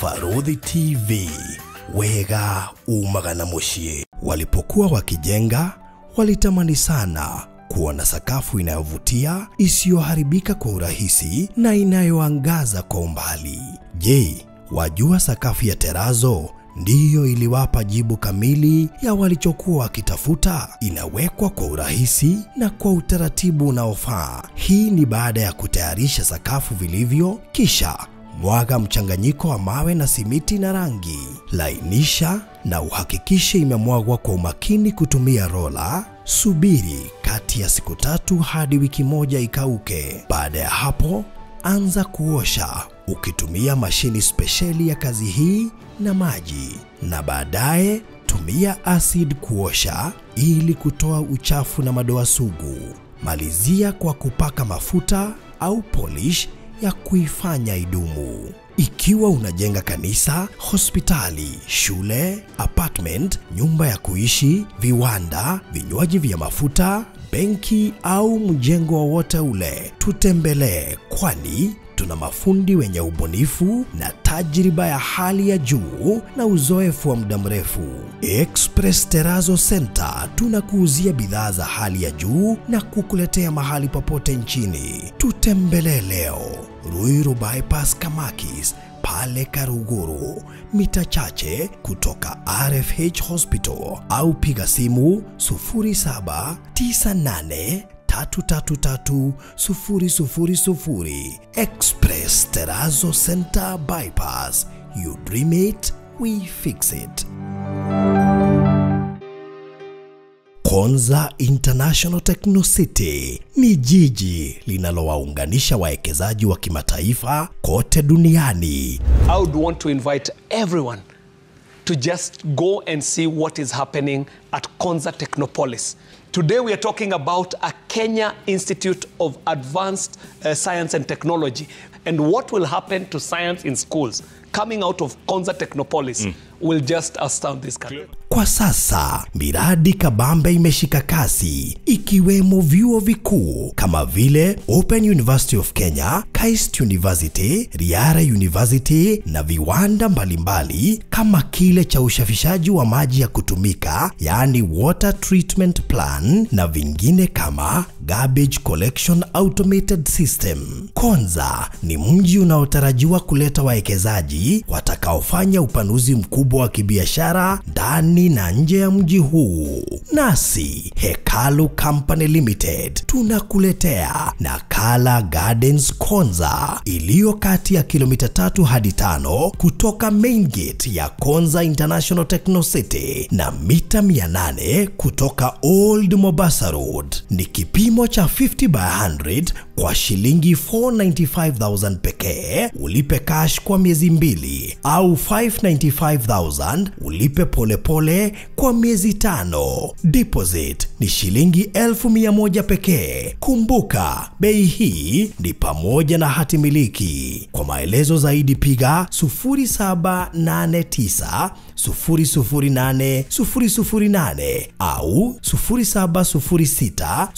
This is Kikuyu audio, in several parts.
Farodhi TV, wega umaga na muciĩ. Walipokuwa wakijenga, walitamani sana kuona sakafu inayovutia, isiyoharibika kwa urahisi na inayoangaza kwa umbali. Je, wajua sakafu ya terazo ndiyo iliwapa jibu kamili ya walichokuwa wakitafuta? Inawekwa kwa urahisi na kwa utaratibu unaofaa. Hii ni baada ya kutayarisha sakafu vilivyo, kisha mwaga mchanganyiko wa mawe na simiti na rangi. Lainisha na uhakikishe imemwagwa kwa umakini kutumia rola. Subiri kati ya siku 3 hadi wiki 1 ikauke. Baada ya hapo, anza kuosha ukitumia mashini spesheli ya kazi hii na maji, na baadaye tumia acid kuosha ili kutoa uchafu na madoa sugu. Malizia kwa kupaka mafuta au polish ya kuifanya idumu. Ikiwa unajenga kanisa, hospitali, shule, apartment, nyumba ya kuishi, viwanda, vinywaji vya mafuta, benki au mjengo wowote ule, tutembelee, kwani tuna mafundi wenye ubunifu na tajriba ya hali ya juu na uzoefu wa muda mrefu. Express Terrazzo Center tunakuuzia bidhaa za hali ya juu na kukuletea mahali popote nchini. Tutembelee leo Ruiru Bypass Kamakis pale Karuguru, mita chache kutoka RFH Hospital, au piga simu 0798 333 000. Express Terrazzo Center Bypass. You dream it, we fix it. Konza International Techno City ni jiji linalowaunganisha wawekezaji wa kimataifa kote duniani. I would want to invite everyone to just go and see what is happening at Konza Technopolis. Today we are talking about a Kenya Institute of Advanced Science and Technology and what will happen to science in schools coming out of Konza Technopolis will just astound this country. Kwa sasa, miradi kabambe imeshika kasi, ikiwemo vyuo vikuu kama vile Open University of Kenya, KAIST University, Riara University na viwanda mbalimbali kama kile cha ushafishaji wa maji ya kutumika, yaani water treatment plan, na vingine kama garbage collection automated system. Konza ni mji unaotarajiwa kuleta wawekezaji watakaofanya upanuzi mkubwa wa kibiashara ndani na nje ya mji huu. Nasi Hekalu Company Limited tunakuletea Nakala Gardens Konza iliyo kati ya kilomita 3 hadi 5 kutoka main gate ya Konza International Techno City na mita 800 kutoka Old Mombasa Road. Ni kipimo cha 50 by 100 kwa shilingi 495,000 pekee, ulipe cash kwa miezi 2, au 595,000 ulipe polepole kwa miezi 5. Deposit ni shilingi 1,100 pekee. Kumbuka, bei hii ni pamoja na hati miliki. Kwa maelezo zaidi piga 0789 008 008 au 0706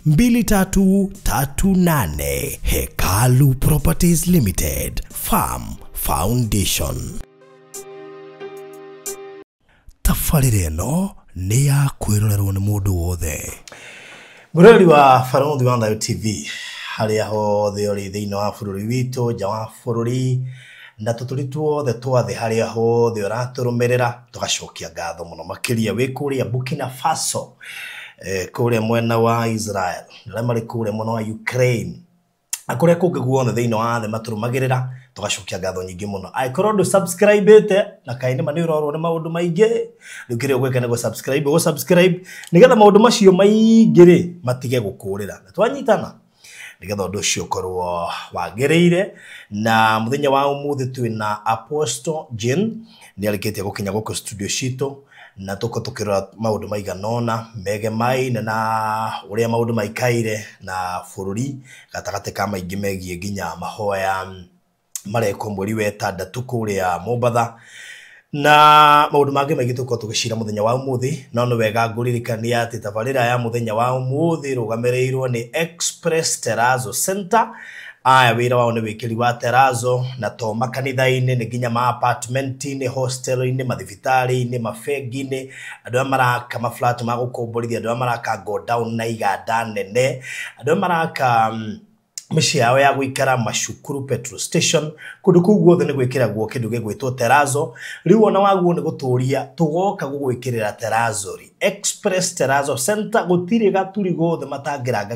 002338. Hekalu Properties Limited, Farm Foundation. Tabarĩra ĩno nĩ ya kwĩrorerwo nĩ mũndũ wothe. Mũrori wa Barũthi wa Thayu TV harĩa hothe ũrĩ thĩinĩ wa bũrũri witũ, nja wa bũrũri, na tũtũri tuothe twa thĩ harĩa hothe ũratũrũmĩrĩra, tũgacokia ngatho mũno makĩria wĩ kũrĩa Burkina Faso, kũrĩa mwena wa Israel, arĩa marĩ kũrĩa mwena wa Ukraine, na kũrĩa kũngĩ guothe thĩinĩ wa thĩ matũrũmagĩrĩra, tũgacokia ngatho nyingĩ mũno. Angĩkorwo ndũ subscribe-ĩte na kaĩ nĩma nĩ ũrorwo nĩ maũndũ maingĩ, rĩu kĩrĩa ũgwĩka nĩ gũ subscribe nĩgetha maũndũ macio maingĩ rĩ matige gũkũrĩra. Na twanyitana nĩgetha ũndũ ũcio ũkorwo wagĩrĩire. Na mũthenya wa ũmũthĩ twĩna Apostle Jane, nĩ arĩkĩtie gũkinya gũkũ studio citũ, na tũko tũkĩrora maũndũ maigana ũna megemaine na ũrĩa maũndũ maikaire na bũrũri gatagatĩ ka maingĩ megiĩ nginya mahoya marekwo mweri wa ĩtandatũ kũrĩa Mombatha na maũndũ mangĩ maingĩ tũkorwo tũgĩcira mũthenya wa ũmũthĩ. No nĩ wega ngũririkania atĩ tabarĩra ya mũthenya wa ũmũthĩ ĩrũgamĩrĩirwo nĩ Express Terrazzo Center Aya wĩra wao nĩ wĩkĩri wa terazo na to makanitha-inĩ, nĩ nginya ma apartment-inĩ, hostel-inĩ, mathibitarĩ-inĩ, mabengi-inĩ, andũ arĩa maraka maflat ma gũkomborithia, andũ arĩa maraka godown na iganda nene, andũ arĩa maraka mĩciĩ yao ya gũikara, macukuru, petrol station, kũndũ kũu guothe nĩ gwĩkĩragwo kĩndũ gĩgwĩtwo terazo. Rĩu ona waguo nĩ gũtũria tũgoka gũgwĩkĩrĩra terazo ri Express Terrazzo Center, gũtirĩ gaturi gothe matangĩranga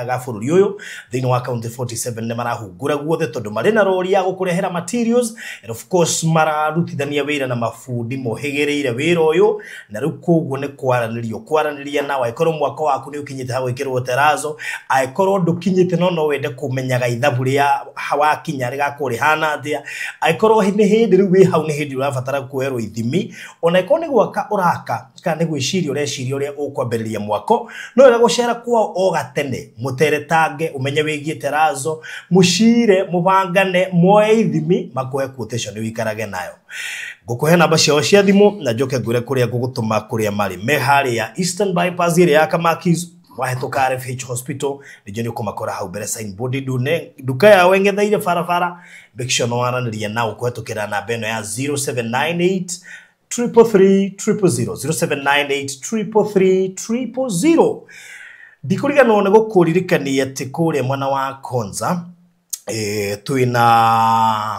ga bũrũri ũyũ thĩinĩ wa county 47 nĩ marahungura guothe tondũ marĩ na rori ya gũkũrehera materials and of course mararutithania wĩra na mabundi mohĩgĩrĩire wĩra ũyũ, na rĩu koguo nĩ kwaranĩrio kwaranĩria nao. Angĩkorwo mwaka waku nĩ ũkinyĩte ha gwĩkĩrwo terazo, angĩkorwo ndũkinyĩte no wende kũmenyaga ithabu rĩa wakinya rĩgakorwo rĩhana atĩa, angĩkorwo nĩ hĩndĩ rĩu wĩ hau nĩ hĩndĩ ũrabatara kuoerwo ithimi, ona angĩkorwo nĩ gwaka ũraka kana nĩ gwĩciria ũreciria ũrĩa ũkwambĩrĩria mwako, no wega gũcera kwao o gatene, mũteretange ũmenye wĩgiĩ terazo, mũcire, mũbangane, muoe ithimi, makũhe quotation ũikarage nayo. Ngũkũhe namba ciao cia thimũ na njoke ngwĩre kũrĩa ngũgũtũma kũrĩa marĩ. Me harĩa Eastern Bypass ĩrĩa ya Kamakis, wahĩtũka RFH Hospital nĩnjũ nĩ ũkũmakora hau mbere signboard ndune, nduka yao ĩng'etheire barabara. Make sure nĩ waranĩria nao kũhetũkĩra namba ĩno ya 0798 333 000, 0798 333 000. Ndikũriganĩrwo nĩ gũkũririkania atĩ kũrĩa mwena wa Konza twĩna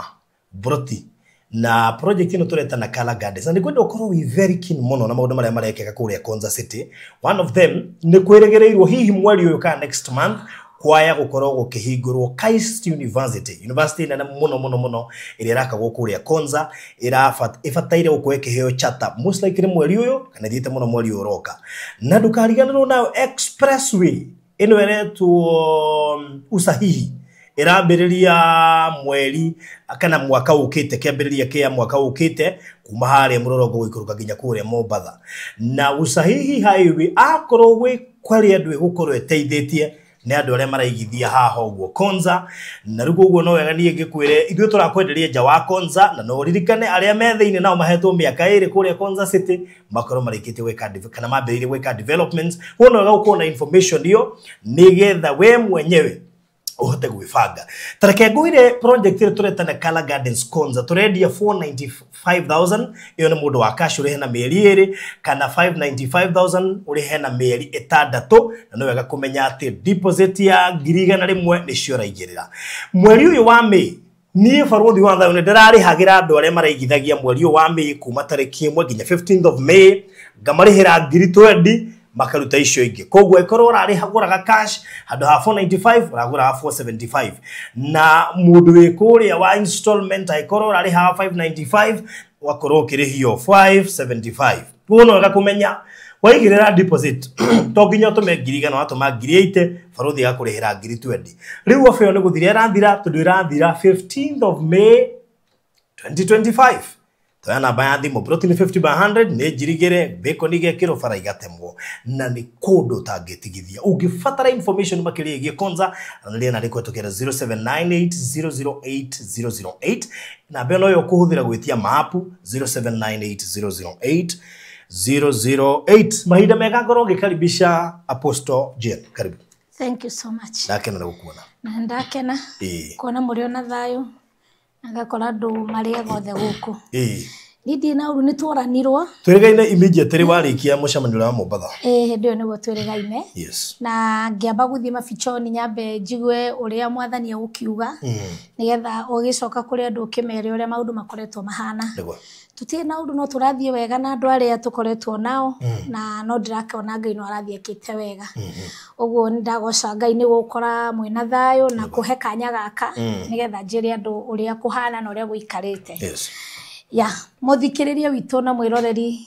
broti na project ĩno tũreta na Kala Gardens, na nĩngwenda ũkorwo wĩ very keen mũno na maũndũ marĩa marekĩka kũrĩa Konza City. One of them nĩ kwĩrĩgĩrĩirwo hihi mweri ũyũ kana next month kwaya gũkorwo gũkĩhingũrwo KAIST University, university nene mũno mũno mũno ĩrĩa ĩrakagwo kũrĩa Konza, ĩbataire gũkorwo ĩkĩheo charter most likely mweri ũyũ kana ĩthiĩte mũno mweri ũyũ ũroka. Na ndũkariganĩrwo nayo expressway ĩno ĩretwo Usahihi, ĩrambĩrĩria mweri kana mwaka ũkĩte, kĩambĩrĩria kĩa mwaka ũkĩte kuma harĩa Mũrorongũ gũikũrũka nginya kũrĩa Mombatha. Na Usahihi Highway akorwo gwĩ kwarĩ andũ ĩgũkorwo ĩteithĩtie nĩ andũ arĩa maraigithia haha ũguo Konza, na rĩu koguo no wega niĩ ngĩkwĩre ithuĩ tũrakwenderia nja wa Konza, na no ũririkane arĩa me thĩinĩ nao mahetwo mĩaka ĩrĩ kũrĩa Konza City makorwo marĩkĩtie gwĩka kana mambĩrĩirie gwĩka developments. Koguo no wega gũkorwo na information ĩyo nĩgetha we mwenyewe ũhote gwĩbanga. Ta reke ngwĩre project ĩrĩa tũreta na Kala Gardens Konza tũrendia 495,000, ĩyo nĩ mũndũ wa cash ũrĩhe na mĩeri ĩrĩ, kana 595,000 ũrĩhe na mĩeri ĩtandatũ, na nĩ wega kũmenya atĩ deposit ya 100,000 nĩcio ũraigĩrĩra. Mweri ũyũ wa May niĩ barũthi wa thayũ nĩ ndĩrarĩhagĩra andũ arĩa maraigithagia mweri ũyũ wa May kuma tarĩki 1 nginya 15th of May, ngamarĩhĩra 20,000 makaruta icio ingĩ. Koguo ĩkorwo ũrarĩhagũraga cash handũ ha 495 ũragũraga 475, na mũndũ wĩ kũrĩa wa installment angĩkorwo ũrarĩhaga 595 ũgakorwo ũkĩrĩhio 575. Koguo no wega kũmenya waigĩrĩra deposit to nginya ũtũme 100,000, watũma 80,000 barũthi agakũrĩhĩra 20,000. Rĩu ofa ĩyo nĩ gũthira ĩrathira tondũ ĩrathira 15th of May 2025. Toya namba ya thimũ plot nĩ 50 by 100 nĩ njirigĩre bacon igekĩrwo bara igatemwo, na nĩ kũndũ ũtangĩtigithia. Ũngĩbatara information makĩria ĩgiĩ Konza aranĩria na rĩkũhetũkĩra 0798 008 008, namba ĩyo noyo ũkũhũthĩra gwĩtia mapu 0798 008 008. Mahinda mega ngorwo ngĩkaribisha Apostle Jane, karibu. Thank you so much. Ndakena nĩ gũkuona. Na ndakena kuona mũrĩ ona thayũ na ngakora andũ marĩ othe gũkũ. Niĩ ndirĩ na ũru, nĩ tworanirwo. Twĩrĩgaine immediately warĩkia mũcemanio ũrĩa wa Mombatha. Ĩĩ, hĩndĩ ĩyo nĩguo twĩrĩgaine. Yes. Na ngĩamba gũthiĩ mabichoni nyambe njigue ũrĩa mwathani egũkiuga, nĩgetha ũgĩcoka kũrĩ andũ ũkĩmere ũrĩa maũndũ makoretwo mahana. Nĩguo. Tũtirĩ na ũndũ, no tũrathiĩ wega na andũ arĩa tũkoretwo nao, na no ndĩrakĩona Ngai no arathiĩ ekĩte wega. Ũguo nĩ ndagoca Ngai nĩ gũkora mwĩna thayũ na kũhe kanya gaka nĩgetha njĩre andũ ũrĩa kũhana na ũrĩa gũikarĩte. Yes. Ya mũthikĩrĩria witũ na mwĩroreri,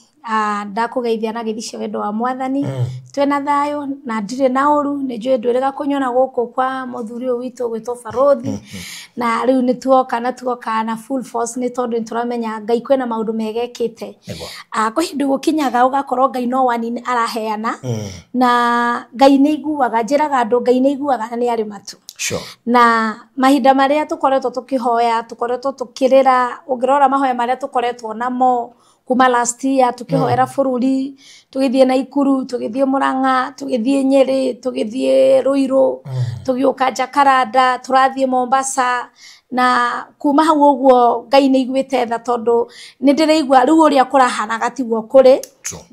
ndakũgeithia na gĩthi cia wendo wa mwathani. Twĩna thayũ na ndirĩ na ũru, nĩ njũĩ ndwĩrĩga kũnyona gũkũ kwa mũthuri ũyũ witũ gwĩtwo barũthi, na rĩu nĩ tuoka na tuoka na full force nĩ tondũ nĩ tũramenya Ngai kwĩna maũndũ mega ekĩte. Kwĩ hĩndĩ gũkinyaga ũgakorwo Ngai no wani araheana, na Ngai nĩ aiguaga, njĩraga andũ Ngai nĩ aiguaga na nĩ arĩ matu. Sure. Na mahinda marĩa tũkoretwo tũkĩhoya, tũkoretwo tũkĩrĩra, ũngĩrora mahoya marĩa tũkoretwo namo kuma last year tũkĩhoera bũrũri, tũgĩthiĩ Naikuru, tũgĩthiĩ Murang'a, tũgĩthiĩ Nyeri, tũgĩthiĩ Ruiru, Tũgĩũka Jakaranda, tũrathiĩ Mombasa, na kuma hau ũguo Ngai nĩ aiguĩte tha tondũ nĩ ndĩraigua rĩu ũrĩa kũrahanaga tiguo kũrĩ.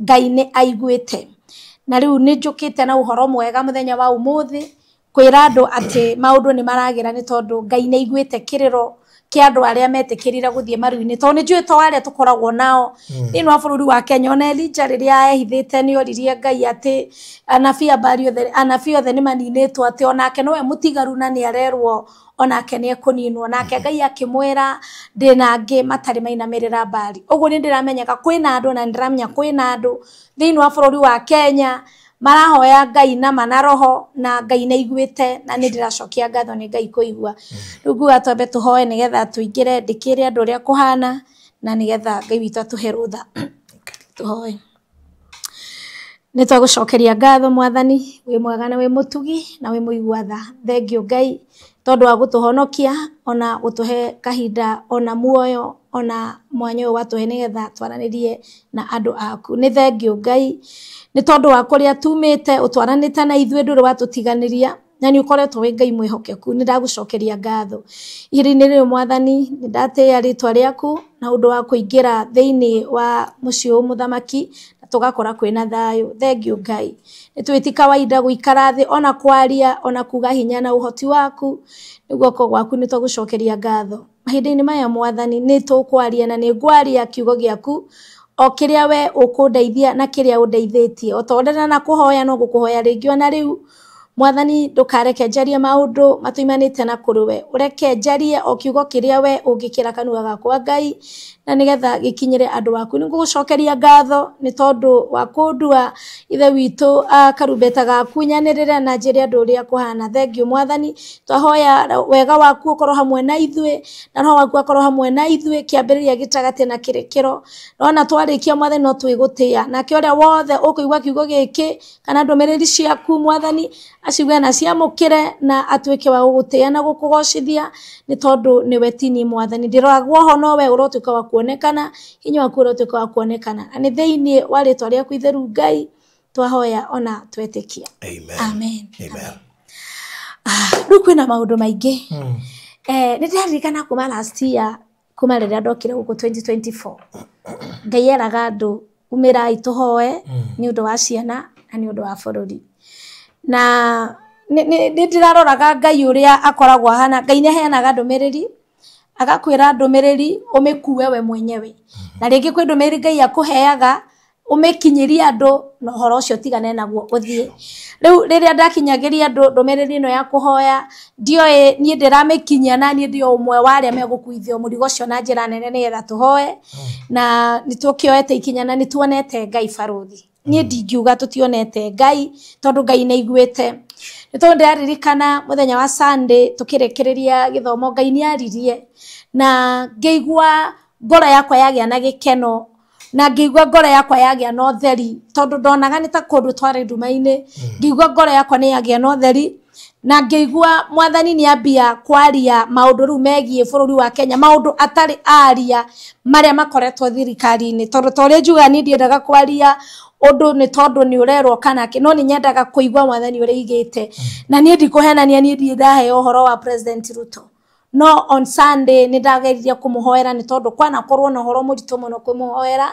Ngai nĩ aiguĩte. Na rĩu nĩ njũkĩte na ũhoro mwega mũthenya wa ũmũthĩ kwĩra andũ atĩ maũndũ nĩ maragĩra nĩ tondũ Ngai nĩ aiguĩte kĩrĩro kĩa andũ arĩa metĩkĩrire gũthiĩ maru-inĩ tondũ nĩ njũĩ to arĩa tũkoragwo nao thĩinĩ wa bũrũri wa Kenya. Ona Elijah rĩrĩa ehithĩte nĩ oririe Ngai atĩ anabii a Baali othe, anabii othe nĩ maninĩtwo, atĩ onake nowe mũtigaru na nĩ arerwo onake nĩ ekũninwo. Nake Ngai akĩmwĩra ndĩna angĩ matarĩ mainamĩrĩra Baali. Ũguo nĩ ndĩramenyaga kwĩna andũ na nĩ ndĩramenya kwĩna andũ thĩinĩ wa bũrũri wa Kenya marahoya Ngai na mana roho na Ngai nĩ aiguĩte, na nĩ ndĩracokia ngatho nĩ Ngai kũigua. Rĩu nguga twambe tũhoe nĩgetha tũingĩre ndĩkĩre andũ ũrĩa kũhana na nĩgetha Ngai witũ atũhe rũtha. Tũhoe. Nĩ twagũcokeria ngatho Mwathani, wĩ mwega na wĩ mũtugi na wĩ mũigua tha. Thengiũ Ngai tondũ wa gũtũhonokia ona gũtũhe kahinda ona muoyo ona mwanya ũyũ watũhe nĩgetha twaranĩrie na andũ aku. Nĩ thengiũ Ngai nĩ tondũ wa kũrĩa tumĩte ũtwaranĩte na ithuĩ ndũrĩ watũtiganĩria na nĩ ũkoretwo wĩ Ngai mwĩhokeku. Nĩ ndagũcokeria ngatho ihinda-inĩ rĩrĩ Mwathani, nĩ ndatĩĩa rĩtwa rĩaku na ũndũ wa kũingĩra thĩinĩ wa mũciĩ ũyũ mũthamaki na tũgakora kwĩna thayũ. Thengiũ Ngai. Nĩ tũĩ ti kawaida gũikara thĩ ona kwaria ona kuga hinya na ũhoti waku nĩ guoko gwaku, nĩ twagũcokeria ngatho mahinda-inĩ maya Mwathani. Nĩ tũkwaria na nĩ ngwaria kiugo gĩaku o kĩrĩa we ũkũndeithia na kĩrĩa ũndeithĩtie. O ta ũrĩa na kũhoya no gũkũhoya rĩngĩ ona rĩu Mwathani, ndũkareke njarie maũndũ matuimanĩte na kũrĩ we, ũreke njarie o kiugo kĩrĩa we ũngĩkĩra kanua gakwa Ngai na nĩgetha gĩkinyĩre andũ aku. Nĩ ngũgũcokeria ngatho nĩ tondũ wa kũndua ithe witũ karumbeta gaku nyanĩrĩre na njĩre andũ ũrĩa kũhana. Thengiũ Mwathani, twahoya wega waku ũkorwo hamwe na ithuĩ na roho waku akorwo hamwe na ithuĩ kĩambĩrĩria, gĩtagatĩ na kĩrĩkĩro. Ona twarĩkia Mwathani no twĩgũtĩĩa, nake ũrĩa wothe ũkũigua kiugo gĩkĩ kana ndũmĩrĩri ciaku Mwathani acigue na ciamũkĩre na atuĩke wa gũgũtĩĩa na gũkũgocithia nĩ tondũ nĩwe tini Mwathani. Ndĩroragwo ho no we ũrotuĩka wa kuonekana, hinya waku ũrotuĩka wa kuonekana, na nĩ thĩinĩ wa rĩtwa rĩaku itheru Ngai twahoya ona twetĩkia. Amen. Amen. Amen. Rĩu kwĩna maũndũ maingĩ. Nĩ ndĩraririkana kuma last year, kuma rĩrĩa ndokire gũkũ 2024, Ngai eraga andũ umĩrai tũhoe nĩ ũndũ wa ciana na nĩ ũndũ wa bũrũri. Na nĩ ndĩraroraga Ngai ũrĩa akoragwo ahana. Ngai nĩ aheanaga ndũmĩrĩri, agakwĩra ndũmĩrĩri ũmĩkue we mwenyewe, na rĩngĩ kwĩ ndũmĩrĩri Ngai akũheaga ũmĩkinyĩrie andũ na ũhoro ũcio ũtigane naguo ũthiĩ. Rĩu rĩrĩa ndakinyagĩria andũ ndũmĩrĩri ĩno ya kũhoya, ndioĩ niĩ ndĩramĩkinyia na niĩ ndĩ o ũmwe wa arĩa megũkuithio mũrigo ũcio na njĩra nene nĩgetha tũhoe, na nĩ tũkĩoete ikinya na nĩ tuonete Ngai barũthi. Niĩ ndingiuga tũtionete Ngai tondũ Ngai nĩ aiguĩte. Nĩ tondũ ndĩraririkana mũthenya wa Sunday tũkĩrĩkĩrĩria gĩthomo, Ngai nĩ aririe na ngĩigua ngoro yakwa yagĩa na gĩkeno na ngĩigua ngoro yakwa yagĩa na ũtheri tondũ ndonaga nĩ ta kũndũ twarĩ nduma-inĩ. Ngĩigua ngoro yakwa nĩ yagĩa na ũtheri na ngĩigua Mwathani nĩ ambia kwaria maũndũ rĩu megiĩ bũrũri wa Kenya, maũndũ atarĩ aria marĩa makoretwo thirikari-inĩ, tondũ ta ũrĩa njugaga niĩ ndiendaga kwaria ũndũ nĩ tondũ nĩ ũrerwo kana kĩ, no nĩ nyendaga kũigua Mwathani ũrĩa aigĩte. Na niĩ ndikũhenania, niĩ ndirĩ ndaheo ũhoro wa President Ruto, no on Sunday nĩ ndageririe kũmũhoera nĩ tondũ kwanakorwo na ũhoro mũritũ mũno kũmũhoera.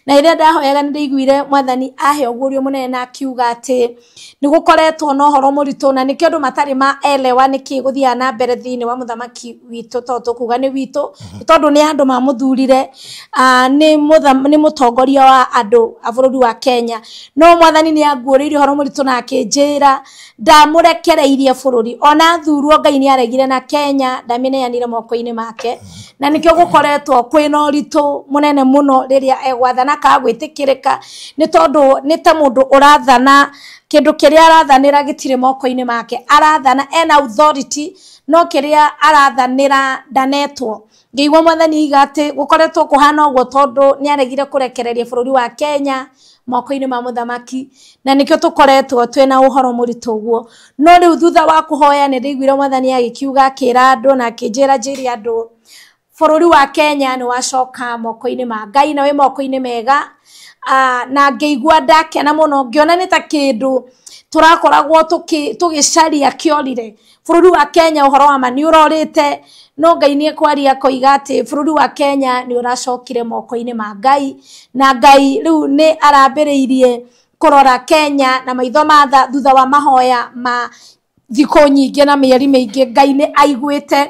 Na rĩrĩa ndahoyaga nĩ ndaiguire Mwathani ahe ũguũrio mũnene na akiuga atĩ nĩ gũkoretwo na ũhoro mũritũ na nĩkĩo andũ matarĩ maelewa nĩkĩ gũthiaga na mbere thĩinĩ wa mũthamaki witũ, tondũ tũkuga nĩ witũ nĩ tondũ nĩ andũ mamũthurire, nĩ mũtongoria wa andũ a bũrũri wa Kenya. No Mwathani nĩ anguũrĩirie ũhoro mũritũ na akĩnjĩra ndamũrekereirie bũrũri ona athurwo. Ngai nĩ aregire na Kenya ndamĩneanire moko-inĩ make, na nĩkĩo gũkoretwo kwĩna ũritũ mũnene mũno rĩrĩa egwathana kaga gwĩtĩkĩrĩka nĩ tondũ nĩ ta mũndũ ũrathana kĩndũ kĩrĩa arathanĩra gĩtirĩ moko-inĩ make. Arathana ena authority no kĩrĩa arathanĩra ndanetwo. Ngĩigua Mwathani aiga atĩ gũkoretwo kũhana ũguo tondũ nĩ aregire kũrekereria bũrũri wa Kenya moko-inĩ ma mũthamaki, na nĩkĩo tũkoretwo twĩna ũhoro mũritũ ũguo. No rĩu thutha wa kũhoya nĩ ndaiguire Mwathani agĩkiuga akĩra andũ na akĩnjĩra njĩre andũ bũrũri wa Kenya nĩ wacoka moko-inĩ ma Ngai na wĩ moko-inĩ mega. Na ngĩigua ndakena mũno, ngĩona nĩ ta kĩndũ Tũrakoragwo tũgĩcaria kĩorire. Bũrũri wa Kenya ũhoro wa ma nĩ ũrorĩte, no Ngai nĩ ekwaria akoiga atĩ bũrũri wa Kenya nĩ ũracokire moko-inĩ ma Ngai, na Ngai rĩu nĩ arambĩrĩirie kũrora Kenya na maitho ma tha thutha wa mahoya ma thikũ nyingĩ na mĩeri mĩingĩ. Ngai nĩ aiguĩte,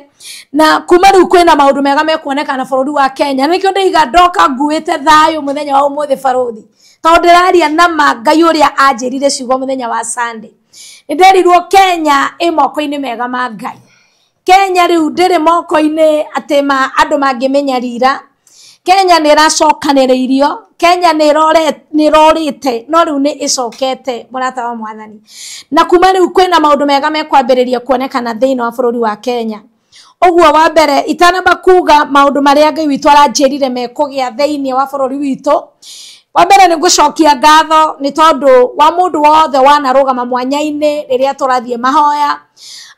na kuma rĩu kwĩna maũndũ mega mekuonekana bũrũri wa Kenya. Nĩkĩo ndĩiga ndoka nguĩte thayũ mũthenya wa ũmũthĩ barũthi, tondũ ndĩraria na ma Ngai ũrĩa anjĩrire ciugo mũthenya wa Sunday. Nĩ nderirwo Kenya ĩ moko-inĩ mega ma Ngai. Kenya rĩu ndĩrĩ moko-inĩ atĩ ma andũ mangĩmĩnyarira. Kenya nĩ ĩracokanĩrĩirio, Kenya nĩ ĩrorĩte, no rĩu nĩ ĩcokete mũrata wa mwathani. Na kuma rĩu kwĩna maũndũ mega mekwambĩrĩria kuonekana thĩinĩ wa bũrũri wa Kenya. Ũguo wa mbere itanamba kuga maũndũ marĩa Ngai witũ aranjĩrire mekũgĩa thĩinĩ wa bũrũri witũ, wa mbere nĩ ngũcokia ngatho nĩ tondũ wa mũndũ wothe wanarũgama mwanya-inĩ rĩrĩa tũrathiĩ mahoya,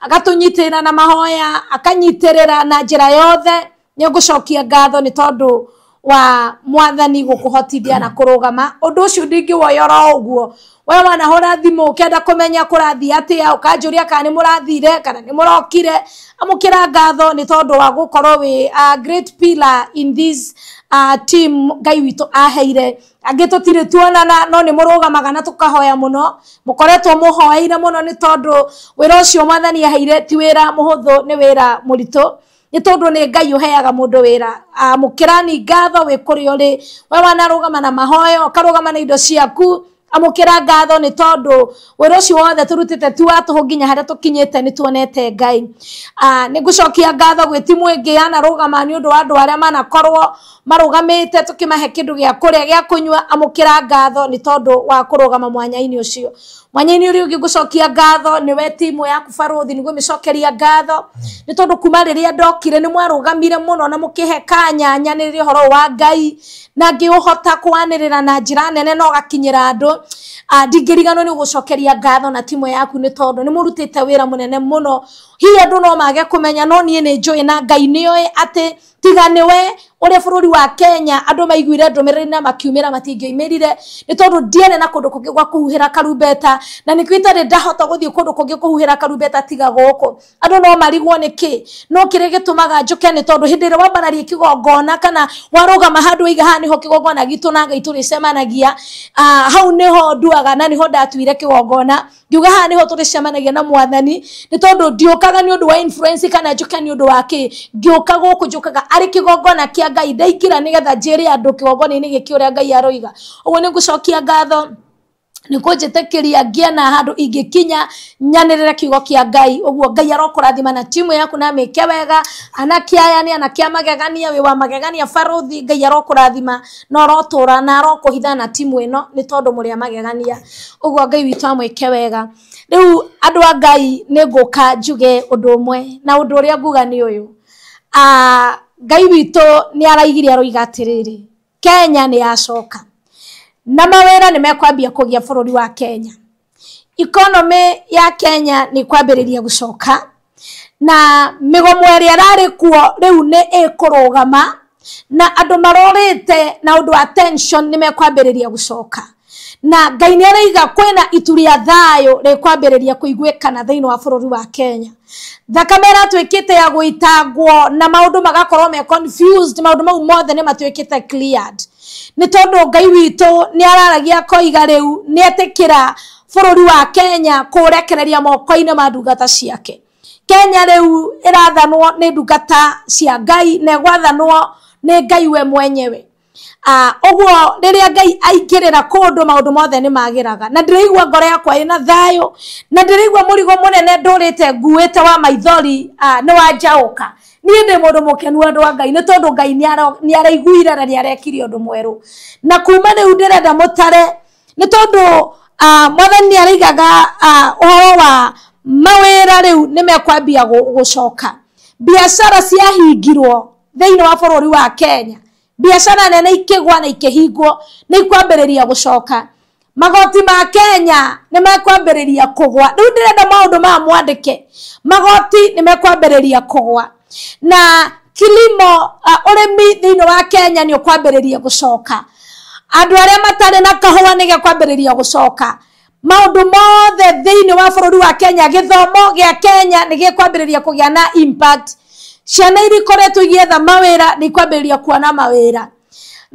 agatũnyitĩrĩra na mahoya, akanyitĩrĩra na njĩra yothe. Nĩ ngũcokia ngatho nĩ tondũ wa mwathani gũkũhotithia na kũrũgama. Ũndũ ũcio ndingĩwoya oro ũguo. We wanahũra thimũ ũkĩenda kũmenya kũrathiĩ atĩa, ũkanjũria kana nĩ mũrathire kana nĩ mũrokire, amũkĩra ngatho nĩ tondũ wa gũkorwo wĩ a great pillar in this team Ngai witũ aheire. Angĩ tũtirĩ tuonana, no nĩ mũrũgamaga na tũkahoya mũno, mũkoretwo mũhoeire mũno nĩ tondũ wĩra ũcio mwathani aheire ti wĩra mũhũthũ, nĩ wĩra mũritũ, nĩ tondũ nĩ Ngai ũheaga mũndũ wĩra. Amũkĩrani ngatho wĩ kũrĩa ũrĩ, we wanarũgama na mahoya, ũkarũgama na indo ciaku, amũkĩra ngatho nĩ tondũ wĩra ũcio wothe tũrutĩte ti wa tũhũ nginya harĩa tũkinyĩte nĩ tuonete Ngai. Nĩ ngũcokia ngatho gwĩ timu ĩngĩ yanarũgama nĩ ũndũ wa andũ arĩa manakorwo marũgamĩte tũkĩmahe kĩndũ gĩa kũrĩa gĩa kũnyua, amũkĩra ngatho nĩ tondũ wa kũrũgama mwanya-inĩ ũcio. Mwanya-inĩ ũrĩa ũngĩ ngũcokia ngatho nĩwe timu yaku barũthi, nĩguo mĩcokeria ngatho nĩ tondũ kuma rĩrĩa ndokire nĩ mwarũgamire mũno na mũkĩhe kanya nyanĩrĩre ũhoro wa Ngai, na ngĩũhota kwanĩrĩra na njĩra nene na ũgakinyĩra andũ. Ndingĩriganwo nĩ gũcokeria ngatho na timu yaku nĩ tondũ nĩ mũrutĩte wĩra mũnene mũno. Hihi andũ no mage kũmenya, no niĩ nĩ njũĩ na Ngai nĩoĩ atĩ tiga nĩwe ũrĩa bũrũri wa Kenya andũ maiguire ndũmĩrĩri na makiumĩra matingĩoimĩrire, nĩ tondũ ndiarĩ na kũndũ kũngĩ gwa kũhuhĩra karumbeta, na nĩkĩo itarĩ ndahota gũthiĩ kũndũ kũngĩ kũhuhĩra karumbeta tiga gũkũ. Andũ no marigwo nĩkĩ, no kĩrĩa gĩtũmaga njũke nĩ tondũ hĩndĩ ĩrĩa wambararia kĩgongona kana warũgama handũ waiga haha nĩho kĩgongona gitũ na Ngai tũrĩcemanagia, hau nĩho nduaga na nĩho ndatuire kĩgongona, ngiuga haha nĩho tũrĩcemanagia na mwathani, nĩ tondũ ndiũkaga nĩ ũndũ wa influence kana njũke nĩ ũndũ wa kĩ, ngĩũka gũkũ njũkaga arĩ kĩgongona kĩa Ngai ndaingĩra nĩgetha njĩre andũ kĩgongona-inĩ gĩkĩ ũrĩa Ngai aroiga. Ũguo nĩ ngũcokia ngatho nĩ kũnjĩtĩkĩria ngĩe na handũ ingĩkinya nyanĩrĩre kiugo kĩa Ngai. Ũguo Ngai arokũrathima na timu yaku na mĩke wega, anake aya nĩ anake a magegania, wĩ wa magegania barũthi, Ngai arokũrathima na ũrotũra na arokũhitha na timu ĩno nĩ tondũ mũrĩ a magegania. Ũguo Ngai witũ amwĩke wega. Rĩu andũ a Ngai nĩ ngũka njuge ũndũ ũmwe, na ũndũ ũrĩa nguga nĩ ũyũ. Ngai witũ nĩ araigire aroiga atĩrĩrĩ, Kenya nĩ yacoka na mawĩra nĩ mekwambia kũgĩa bũrũri wa Kenya. Economy ya Kenya nĩ kwambĩrĩria gũcoka, na mĩgomo ĩrĩa ĩrarĩ kuo rĩu nĩ ĩkũrũgama, na andũ marorĩte na ũndũ wa tension nĩ mekwambĩrĩria gũcoka. Na Ngai nĩ araiga kwĩna itu rĩa thayũ rĩkwambĩrĩria kũiguĩkana thĩinĩ wa bũrũri wa Kenya. Thakame ĩratuĩkĩte ya gũitangwo na maũndũ magakorwo me confused, maũndũ mau mothe nĩ matuĩkĩte cleared. Nĩ tondũ Ngai witũ nĩ araragia akoiga rĩu nĩ etĩkĩra bũrũri wa Kenya kũrekereria moko-inĩ ma ndungata ciake. Kenya rĩu ĩrathanwo nĩ ndungata cia Ngai na ĩgwathanwo nĩ Ngai we mwenyewe. Ũguo rĩrĩa Ngai aingĩrĩra kũndũ maũndũ mothe nĩ magĩraga, na ndĩraigua ngoro yakwa ĩna thayũ, na ndĩraigua mũrigo mũnene ndũrĩte nguĩte wa maithori nĩ wanjaũka. Niĩ ndĩ mũndũ mũkenu andũ a Ngai nĩ tondũ Ngai nĩ araiguire na nĩ arekire ũndũ mwerũ. Na kuma rĩu ndĩrenda mũtare nĩ tondũ mwathani nĩ araigaga ũhoro wa mawĩra rĩu nĩ mekwambia gũcoka. Biacara ciahingirwo thĩinĩ wa bũrũri wa Kenya, biacara nene ikĩgwa na ikĩhingwo nĩ ikwambĩrĩria gũcoka. Magoti ma Kenya nĩ mekwambĩrĩria kũgwa. Rĩu ndĩrenda maũndũ maya mwandĩke. Magoti nĩ mekwambĩrĩria kũgwa, na kilimo ũrĩmi thĩinĩ wa Kenya nĩ ũkwambĩrĩria gũcoka. Andũ arĩa matarĩ na kahũa nĩ gekwambĩrĩria gũcoka. Maũndũ mothe thĩinĩ wa bũrũri wa Kenya, gĩthomo gĩa Kenya nĩ gĩkwambĩrĩria kũgĩa na impact. Ciana iria ikoretwo igĩetha mawĩra nĩ ikwambĩrĩria kuona mawĩra.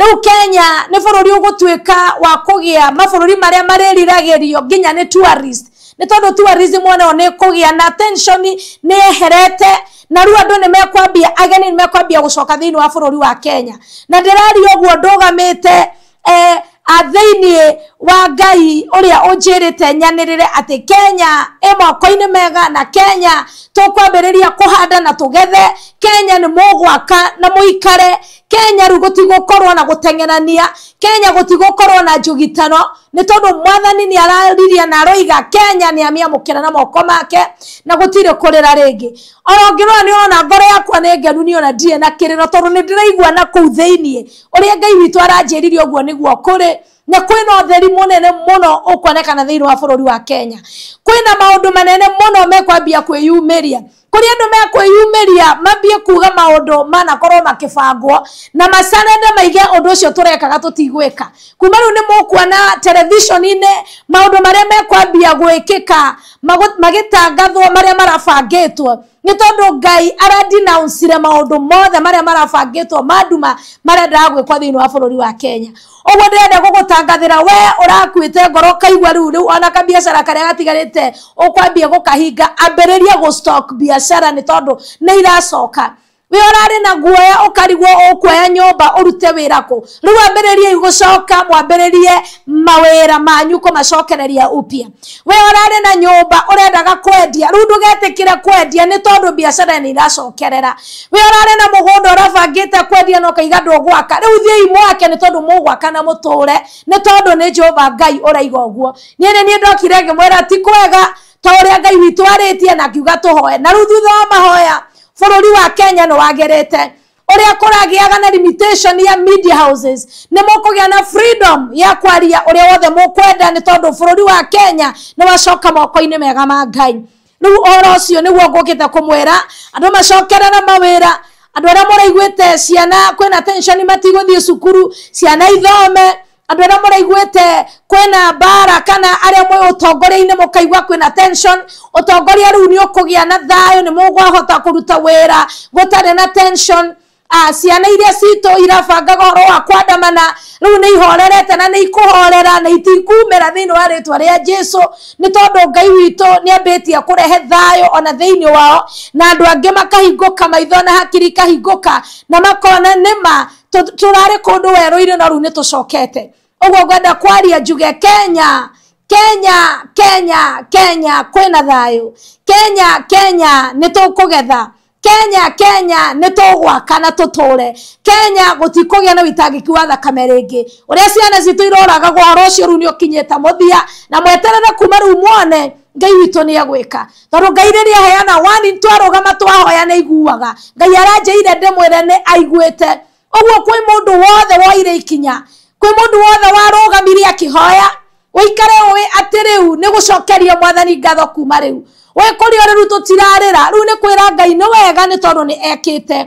Rĩu Kenya nĩ bũrũri ũgũtuĩka wa kũgĩa mabũrũri marĩa marĩriragĩrio nginya nĩ tourist, nĩ tondũ tourism onayo nĩ kũgĩa na tension nĩ yeherete, na rĩu andũ nĩ mekwambia, ageni nĩ mekwambia gũcoka thĩinĩ wa bũrũri wa Kenya. Na ndĩraria ũguo ndũgamĩte thĩinĩ wa Ngai ũrĩa ũnjĩrĩte nyanĩrĩre atĩ Kenya ĩ moko-inĩ mega, na Kenya tũkwambĩrĩria kũhanda na tũgethe. Kenya nĩ mũgwaka na mũikare. Kenya rĩu gũtigũkorwo na gũteng'erania, Kenya gũtigũkorwo na njũgitano, nĩ tondũ mwathani nĩ arariria na aroiga Kenya nĩ amĩamũkĩra na moko make na gũtirĩ kũrĩra rĩngĩ. Oro ngĩrora nĩ ũrona ngoro yakwa nĩ ngenu, niĩ ona ndirĩ na kĩrĩro, tondũ nĩ ndĩraigua na kũu thĩiniĩ ũrĩa Ngai witũ aranjĩrire ũguo nĩguo kũrĩ. Na kwĩna ũtheri mũnene mũno ũkuonekana thĩinĩ wa bũrũri wa Kenya. Kwĩna maũndũ manene mũno mekwambia kwĩyumĩria, kũrĩa andũ mekwĩyumĩria mambie kuga maũndũ manakorwo makĩbangwo na macanende maige ũndũ ũcio tũrekaga tũtigwĩka. Kuma rĩu nĩ mũkuona television-inĩ maũndũ marĩa mekwambia gwĩkĩka magĩtangathwo marĩa marabangĩtwo, nĩ tondũ Ngai aradinauncire maũndũ mothe marĩa marabangĩtwo manduma marendaga gwĩkwo thĩinĩ wa bũrũri wa Kenya. Ũguo ndĩrenda gũgũtangathĩra we ũrakuĩte ngoro ũkaigua rĩu rĩu ona kabiacara karĩa gatigarĩte ũkwambia gũkahinga, ambĩrĩria gũ stock biacara nĩ tondũ nĩ iracoka. We ũrarĩ na guoya ũkarigwo ũkuoya nyũmba ũrute wĩra kũ, rĩu ambĩrĩriai gũcoka, mwambĩrĩrie mawĩra manyu kũmacokereria upya. We ũrarĩ na nyũmba ũrendaga kwendia, rĩu ndũgetĩkĩre kwendia nĩ tondũ biacara nĩ iracokerera. We ũrarĩ na mũgũnda ũrabangĩte kwendia na ũkaiga ndũgwaka, rĩu thiĩi mwake nĩ tondũ mũgwaka na mũtũre, nĩ tondũ nĩ Jehova Ngai ũraiga ũguo. Niĩ nĩ niĩ ndokire ngĩmwĩra ti kwega ta ũrĩa Ngai witũ arĩtie, na ngiuga tũhoe, na rĩu thutha wa mahoya bũrũri wa Kenya nĩ wagĩrĩte. Ũrĩa kũragĩaga na limitation ya media houses, nĩ mũkũgĩa na freedom ya kwaria ũrĩa wothe mũkwenda, nĩ tondũ bũrũri wa Kenya nĩ wacoka moko-inĩ mega ma Ngai. Rĩu ũhoro ũcio nĩguo ngũkĩte kũmwĩra andũ macokerera mawĩra. Andũ arĩa mũraiguĩte ciana kwĩna tension matigũthiĩ cukuru, ciana ithome. Andũ arĩa mũraiguĩte kwĩna mbara kana arĩa mwĩ ũtongoria-inĩ mũkaigua kwĩna tension, ũtongoria rĩu nĩ ũkũgĩa na thayũ, nĩ mũkwahota kũruta wĩra gũtarĩ na tension. Ciana iria citũ irabangaga ũhoro wa kwandamana rĩu nĩ ihorerete na nĩ ikũhorera na itikumĩra thĩinĩ wa rĩtwa rĩa Jesu, nĩ tondũ Ngai witũ nĩ ambĩtie kũrehe thayũ ona thĩinĩ wao, na andũ angĩ makahingũka maitho na hakiri ikahingũka na makona nĩma tũrarĩ kũndũ werũ-inĩ no rĩu nĩ tũcokete. Ũguo ngwenda kwaria njuge Kenya, Kenya, Kenya, Kenya kwĩna thayũ. Kenya, Kenya nĩ tũkũgetha. Kenya, Kenya nĩ tũgwaka na tũtũre. Kenya gũtikũgĩa na wĩitangĩki wa thakame rĩngĩ. Ũrĩa ciana citũ iroragagwo ũhoro ũcio rĩu nĩ ũkinyĩte mũthia, na mweterere kuma rĩu muone Ngai witũ nĩ egwĩka, tondũ Ngai rĩrĩa aheana wani twarũgama twahoya nĩ aiguaga. Ngai aranjĩire ndĩmwĩre nĩ aiguĩte. Ũguo kwĩ mũndũ wothe woire ikinya, kwĩ mũndũ wothe warũgamire akĩhoya, ũikare ũĩ atĩ rĩu nĩ gũcokeria mwathani ngatho kuma rĩu. We kũrĩa ũrĩ rĩu tũtirarĩra, rĩu nĩ kwĩra Ngai nĩ wega nĩ tondũ nĩ ekĩte.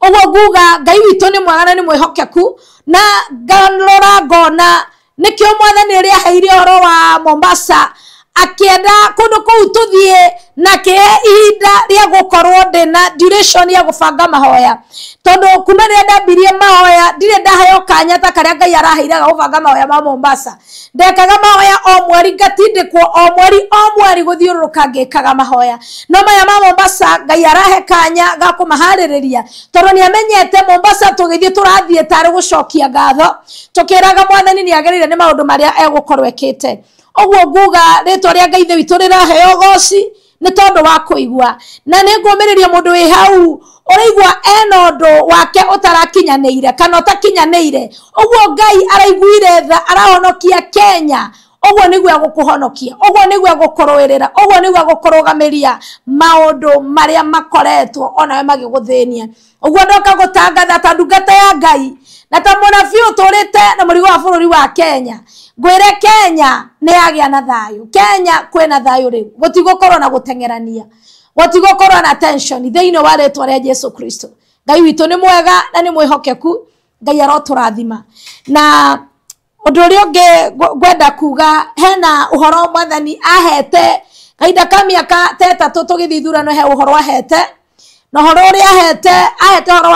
Ũguo nguga Ngai witũ nĩ mwega na nĩ mwĩhokeku, na ngarora ngona nĩkĩo mwathani rĩrĩa aheire ũhoro wa Mombasa akĩenda kũndũ kũu tũthiĩ na kĩhe ihinda rĩa gũkorwo ndĩna duration ya gũbanga mahoya, tondũ kuma rĩrĩa ndambirie mahoya ndirĩ ndaheo kanya ta karĩa Ngai araheire ga gũbanga mahoya ma Mombasa. Ndekaga mahoya o mweri, ngatindĩkwo o mweri o mweri gũthiũrũrũka ngĩkaga mahoya, no maya ma Mombasa Ngai arahe kanya ga kũmaharĩrĩria, tondũ nĩ amenyete Mombasa tũgĩthiĩ tũrathiĩ tarĩ gũcokia ngatho, tũkĩraga mwathani nĩ agĩrĩire nĩ maũndũ marĩa egũkorwo ekĩte. Ũguo nguga rĩtwa rĩa Ngai ithe witũ rĩraheo ũgoci nĩ tondũ wa kũigua, na nĩ ngũmĩrĩria mũndũ wĩ hau ũraigua ena ũndũ wake ũtarakinyanĩire kana ũtakinyanĩire. Ũguo Ngai araiguire tha, arahonokia Kenya. Ũguo nĩguo egũkũhonokia, ũguo nĩguo egũkũrũĩrĩra, ũguo nĩguo egũkũrũgamĩria maũndũ marĩa makoretwo onawe magĩgũthĩnia. Ũguo ndoka gũtangatha ta ndungata ya Ngai na ta mũnabii ũtũrĩte na mũrigo wa bũrũri wa Kenya, ngwĩre Kenya nĩ yagĩa na thayũ. Kenya kwĩna thayũ rĩu, gũtigũkorwo na gũteng'erania, gũtigũkorwo na tension thĩinĩ wa rĩtwa rĩa Jesu Kristo. Ngai witũ nĩ mwega na nĩ mwĩhokeku, Ngai arotũrathima. Na Ũndũ ũrĩa ũngĩ ngwenda kuga hena ũhoro mwathani ahete kahinda ka mĩaka ta 3 tũgĩthiĩ ithurano, he ũhoro ahete na ũhoro ũrĩa ahete ũhoro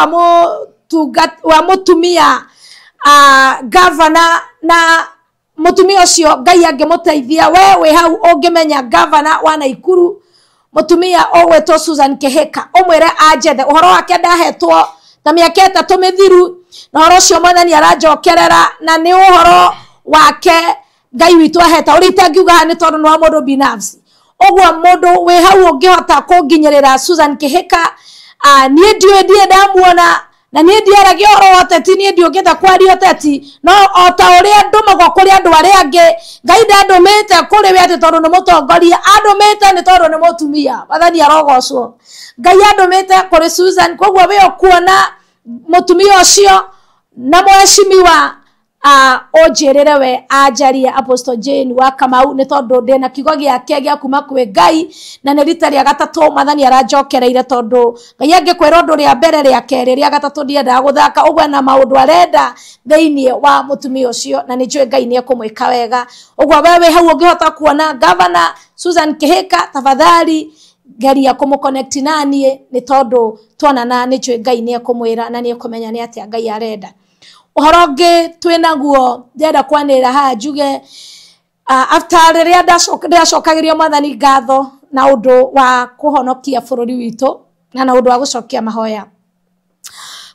wa mũtumia gavana, na mũtumia ũcio Ngai angĩmũteithia we wĩ hau ũngĩmenya gavana wa Naikuru mũtumia ũgwĩtwo Susan Kihika, ũmwĩre anjethe. Ũhoro wake ndahetwo ta mĩaka 3 mĩthiru, na ũhoro ũcio mwathani aranjokerera, na nĩ ũhoro wake Ngai witũ aheta ũrĩa itangiuga haha nĩ tondũ nĩ wa mũndũ binafsi. Ũguo mũndũ wĩ hau ũngĩhota kũnginyĩrĩra Susan Kihika, niĩ ndiũĩ, ndirĩ ndamuona, na niĩ ndiaragia ũhoro wa ũteti, niĩ ndiũkĩte kwaria ũteti, no o ta ũrĩa ndũmagwo kũrĩ andũ arĩa angĩ, Ngai ndandũmĩte kũrĩ we atĩ tondũ nĩ mũtongoria, andũmĩte nĩ tondũ nĩ mũtumia. Mwathani arogocwo. Ngai andũmĩte kũrĩ Susan, koguo wĩ ũkuona mũtumia ũcio na mheshimiwa ũnjĩrĩre we anjarie Apostle Jane wa Kamau, nĩ tondũ ndĩna kiugo gĩake gĩa kuma kwĩ Ngai, na nĩ rita rĩa gatatũ mwathani aranjokereire, tondũ Ngai angĩkwĩra ũndũ rĩa mbere, rĩa kerĩ, rĩa gatatũ ndiendaga gũthaka. Ũguo na maũndũ arenda thĩinĩ wa mũtumia ũcio, na nĩ njũĩ Ngai nĩ ekũmwĩka wega. Ũguo we wĩ hau ũngĩhota kuona Gavana Susan Kihika, tafadhali geria kũmũconnect na niĩ, nĩ tondũ tuonana nĩ njũĩ Ngai nĩ ekũmwĩra na nĩ ekũmenya nĩ atĩa Ngai arenda. Ũhoro ũngĩ twĩnaguo ndĩrenda kwanĩrĩra haha njuge, after rĩrĩa ndĩracokagĩria mwathani ngatho na ũndũ wa kũhonokia bũrũri witũ na ũndũ wa gũcokia mahoya,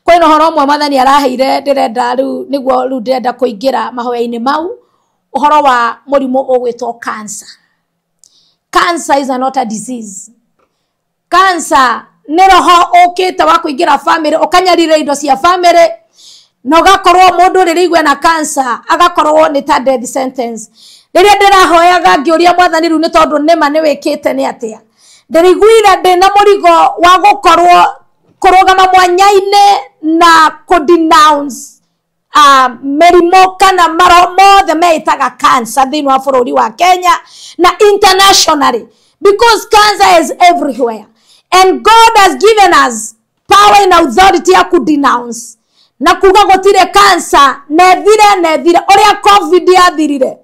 kwĩna ũhoro ũmwe mwathani araheire ndĩrenda rĩu, nĩguo rĩu ndĩrenda kũingĩra mahoya-inĩ mau, ũhoro wa mũrimũ ũgwĩtwo cancer. Cancer is not a disease. Cancer nĩ roho ũkĩte wa kũingĩra family, ũkanyarira indo cia family, na ũgakorwo mũndũ rĩrĩa igwe na cancer agakorwo nĩ ta death sentence. Rĩrĩa ndĩrahoyaga ngĩũria mwathani rĩu nĩ tondũ nĩma nĩ wĩkĩte nĩ atĩa, ndĩriguire ndĩna mũrigo wa gũkorwo kũrũgama mwanya-inĩ na kũ-denounce mĩrimũ kana maroho mothe meĩtaga cancer thĩinĩ wa bũrũri wa Kenya na internationally, because cancer is everywhere and God has given us power and authority ya kũ-denounce na kuga gũtirĩ cancer, nethire nethire ũrĩa COVID yathirire,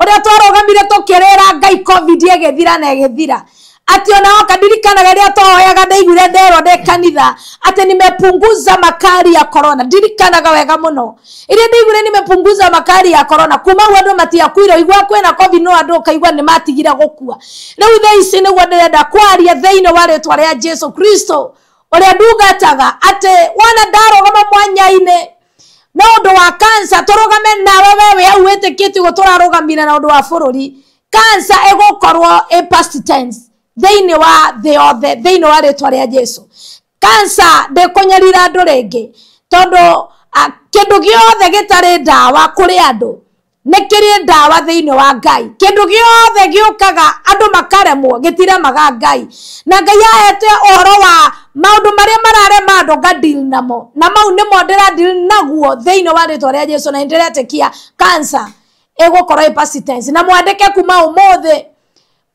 ũrĩa twarũgamire tũkĩrĩra Ngai COVID ĩgĩthira na ĩgĩthira. Atĩ ona oka ndirikanaga rĩrĩa twahoyaga ndaiguire nderwo ndĩ kanitha atĩ nimepunguza makali ya corona. Ndirikanaga wega mũno iria ndaiguire nimepunguza makali ya corona, kuma hau andũ matiakuire, igua kwĩna COVID no andũ ũkaigua nĩ matigire gũkua. Rĩu thaa ici nĩguo ndĩrenda kwaria thĩinĩ wa rĩtwa rĩa Jesu Kristo ũrĩa ndungataga, atĩ wona ndarũgama mwanya-inĩ na ũndũ wa cancer, tũrũgame nawe wewe hau wĩtĩkĩtie ũguo tũrarũgamire na ũndũ wa bũrũri, cancer ĩgũkorwo ĩ past tense thĩinĩ wa thĩ yothe, thĩinĩ wa rĩtwa rĩa Jesu. Cancer ndĩkũnyarira andũ rĩngĩ, tondũ kĩndũ gĩothe gĩtarĩ ndawa kũrĩ andũ nĩ kĩrĩ ndawa thĩinĩ wa Ngai. Kĩndũ gĩothe gĩũkaga andũ makaremwo gĩtiremaga Ngai, na Ngai ahete ũhoro wa maũndũ marĩa mararema andũ ngadeal namo, na mau nĩmo ndĩradeal naguo thĩinĩ wa rĩtwa rĩa Jesu, na nĩndĩretĩkia cancer ĩgũkorwo ĩ past tense. Na mwandĩke kuma ũmũthĩ,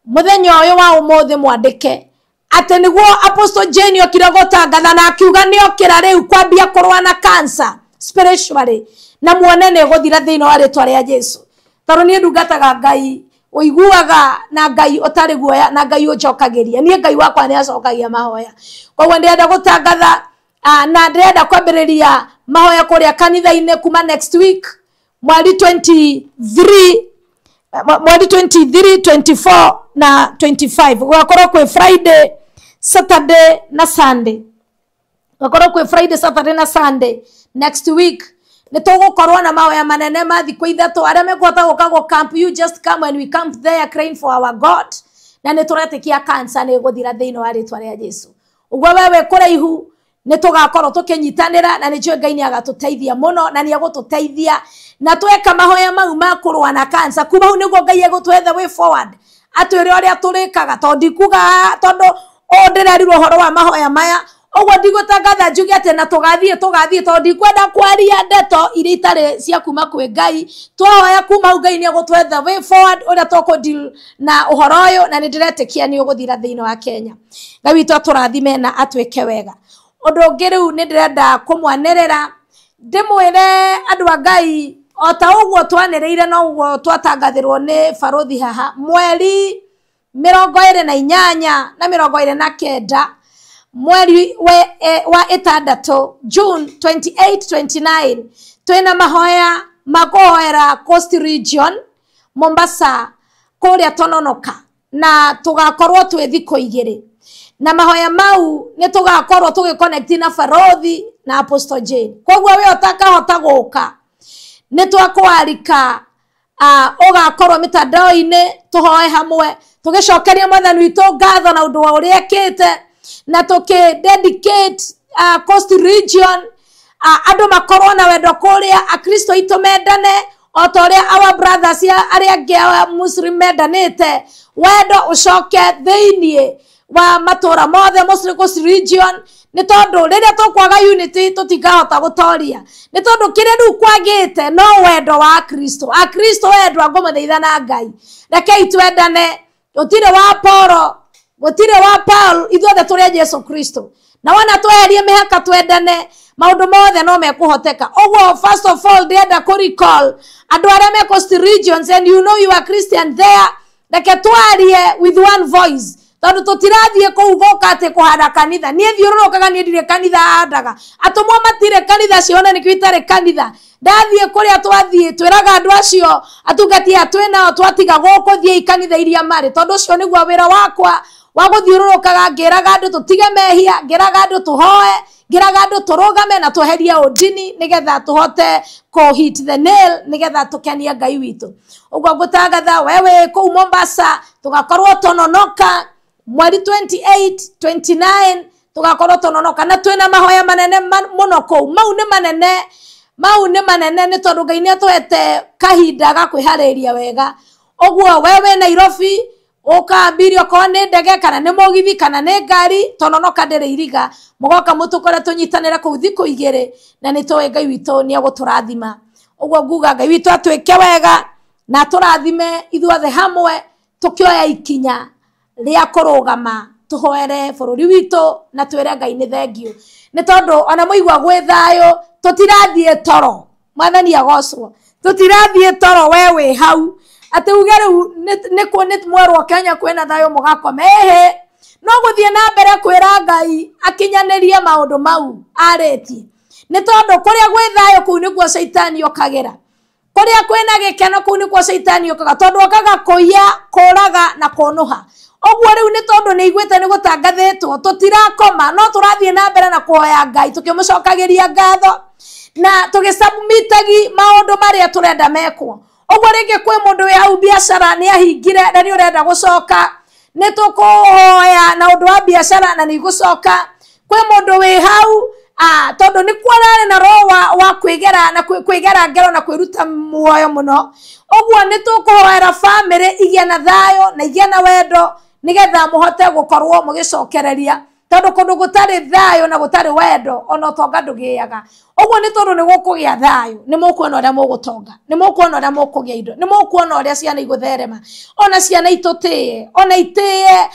mũthenya ũyũ wa ũmũthĩ mwandĩke atĩ nĩguo Apostle Jane okire gũtangatha na akiuga nĩokĩra rĩu kwambia kũrũa na cancer spiritually, na muone nĩ ĩgũthira thĩinĩ wa rĩtwa rĩa Jesu. Tondũ niĩ ndungataga Ngai ũiguaga na Ngai ũtarĩ guoya na Ngai ũnjokagĩria. Niĩ Ngai wakwa nĩ acokagia mahoya. Koguo ndĩrenda gũtangatha na ndĩrenda kwambĩrĩria mahoya kũrĩa kanitha-inĩ kuma next week mweri 23, mweri 23, 24 na 25. Gũgakorwo kwĩ Friday, Saturday na Sunday. Gũgakorwo kwĩ Friday, Saturday na Sunday next week. Nĩ tũgũkorwo na mahoya manene ma thikũ 3. Arĩa mekũhota gũka gũ camp, you just come and we camp there crying for our God. Na nĩ tũretĩkia cancer nĩ ĩgũthira thĩinĩ wa rĩtwa rĩa Jesu. Ũguo we wĩ kũraihu nĩ tũgakorwo tũkĩnyitanĩra, na nĩ njũĩ Ngai nĩ agatũteithia mũno na nĩ egũtũteithia, na tweka mahoya mau ma kũrũa na cancer, kuma hau nĩguo Ngai egũtũhe the way forward, atwĩre ũrĩa tũrĩkaga. Tondũ ndikuga, tondũ ũũ ndĩrerirwo ũhoro wa mahoya maya, ũguo ndigũtangatha njuge atĩ na tũgathiĩ tondũ ndikwenda kwaria ndeto iria itarĩ cia kuma kwĩ Ngai. Twahoya kuma hau Ngai nĩ egũtũhe the way forward ũrĩa tũkũ-deal na ũhoro ũyũ, na nĩ ndĩretĩkia nĩ ũgũthira thĩinĩ wa Kenya. Ngai witũ atũrathime na atwĩke wega. Ũndũ ũngĩ rĩu nĩ ndĩrenda kũmwanĩrĩra ndĩmwĩre andũ a Ngai O ta ũguo twanĩrĩire no ũguo twatangathĩrwo nĩ barothi haha mweri 28 na 29 mweri wa 6 June 28 29 twĩna mahoya makũhoera Coast Region Mombasa kũrĩa Tononoka na tũgakorwo twĩ thikũ igĩrĩ na mahoya mau nĩ tũgakorwo tũgĩconnect na barothi na Apostle Jane. Koguo we ũtakahota gũka nĩ twakwarika ũgakorwo mitandao-inĩ tũhoe hamwe tũgĩcokeria mwathani witũ ngatho na ũndũ wa ũrĩa ekĩte na tũkĩ dedicate Coast Region andũ makorwo na wendo kũrĩa akristo aitũ mendane o ta ũrĩa our brothers arĩa angĩ a Muslim mendanĩte wendo ũcoke thĩiniĩ wa matũra mothe Muslim Coast Region nĩ tondũ rĩrĩa tũkwaga unity tũtingahota gũtoria nĩ tondũ kĩrĩa rĩu kwagĩte no wendo wa Kristo. Akristo wendwa ngũmũthaitha na Ngai rekei twendane gũtirĩ wa Poro gũtirĩ wa Paul ithuothe tũrĩ a Jesu Kristo na wona tweherie mĩhaka twendane maũndũ mothe no mekũhoteka. Ũguo first of all ndĩrenda kũ recall andũ arĩa me Coast Regions and you know you are Christian there reke twarie with one voice tondu tutirathiĩ kũu gũka atĩ kũhanda kanitha niĩ thiũrũrũkaga niĩ ndirĩ kanitha handaga atũmwo matirĩ kanitha ciona nĩkĩo itarĩ kanitha ndathiĩ kũrĩa twathiĩ twĩraga andũ acio atungati aya twĩnao twatiga gũkũ thiĩi kanitha iria marĩ tondũ ũcio nĩguo wĩra wakwa wa gũthiũrũrũkaga ngĩraga andũ tũtige mehia ngĩraga andũ tũhoe ngĩraga andũ tũrũgame na tweherie ũndini nĩgetha tũhote kũ hit the nail nĩgetha tũkenie Ngai witũ. Ũguo ngũtangatha we wĩ kũu Mombasa tũgakorwo Tononoka mweri 28 29 tugakorwo Tononoka na twina mahoya manene muno kũu mau nĩ manene mau nĩ manene nĩ tondũ Ngai nĩ atũhete kahinda ga kwĩharĩria wega. Ũguo we wĩ Nairobi ũkambirie okorwo nĩ ndege kana nĩ mũgithi kana nĩ ngari Tononoka ndĩrĩ iriga mũgoka mũtũkore tũnyitanĩre kũu thikũ igĩrĩ na nĩ tũĩ Ngai witũ nĩ egũtũrathima. Ũguo nguga Ngai witũ atwĩke wega na atũrathime ithuothe hamwe tũkĩoya ikinya rĩa kũrũgama tũhoere bũrũri witũ na twĩre Ngai nĩ thengiũ nĩ tondũ ona mũigua gwĩ thayũ tũtirathiĩ toro mwathani agocwo tũtirathiĩ toro we wĩ hau atĩ uge rĩu nĩ mwerwo Kenya kwĩna thayũ mũgakoma ĩhĩ no gũthiĩ na mbere kwĩra Ngai akinyanĩrie maũndũ mau arĩtie nĩ tondũ kũrĩa gwĩ thayũ kũu nĩkuo caitani okagĩra kũrĩa kwĩna gĩkeno kũu nĩkuo caitani okaga tondũ okaga kũiya kũraga na kũnũha. Ũguo rĩu nĩ tondũ nĩ iguĩte nĩ gũtangathĩtwo tũtirakoma no tũrathiĩ na mbere na kũhoya Ngai tũkĩmũcokagĩria ngatho na tũgĩsubmitagi maũndũ marĩa tũrenda mekwo. Ũguo rĩngĩ kwĩ mũndũ wĩ hau biacara nĩ ahingire na nĩ ũrenda gũcoka nĩ tũkũhoya na ũndũ wa biacara na nĩ igũcoka. Kwĩ mũndũ wĩ hau tondũ nĩ kuorarĩ na roho wa kwĩgera na kwĩgera ngero na kwĩruta muoyo mũno. Ũguo nĩ tũkũhoera bamĩrĩ igĩe na thayũ na igĩe na wendo nĩgetha mũhote gũkorwo mũgĩcokereria tondũ kũndũ gũtarĩ thayũ na gũtarĩ wendo ona ũtonga ndũgĩaga. Ũguo nĩ tondũ nĩ gũkũgĩa thayũ nĩ mũkuona ũrĩa mũgũtonga nĩ mũkuona ũrĩa mũkũgĩa indo nĩ mũkuona ũrĩa ciana igũtherema ona ciana itũtĩe ona itĩe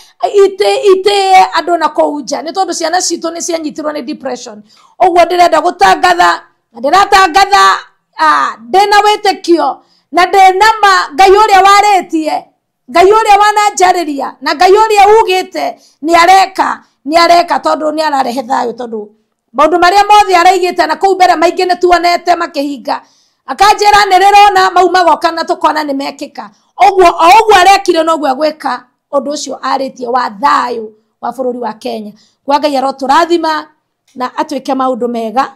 itĩe andũ na kũu nja nĩ tondũ ciana citũ nĩ cianyitirwo nĩ depression. Ũguo ndĩrenda gũtangatha na ndĩratangatha ndĩna wĩtĩkio na ndĩna ma Ngai ũrĩa warĩtie Ngai ũrĩa wananjarĩria na Ngai ũrĩa ugĩte nĩ areka tondũ nĩ ararehe thayũ tondũ maũndũ marĩa mothe araigĩte na kũu mbere maingĩ nĩ tuonete makĩhinga akanjĩra nĩ rĩrona mau magoka na tũkona nĩ mekĩka. Ũguo o ũguo arekire noguo egwĩka ũndũ ũcio arĩtie wa thayũ wa bũrũri wa Kenya. Kwa Ngai arotũrathima na atwĩke maũndũ mega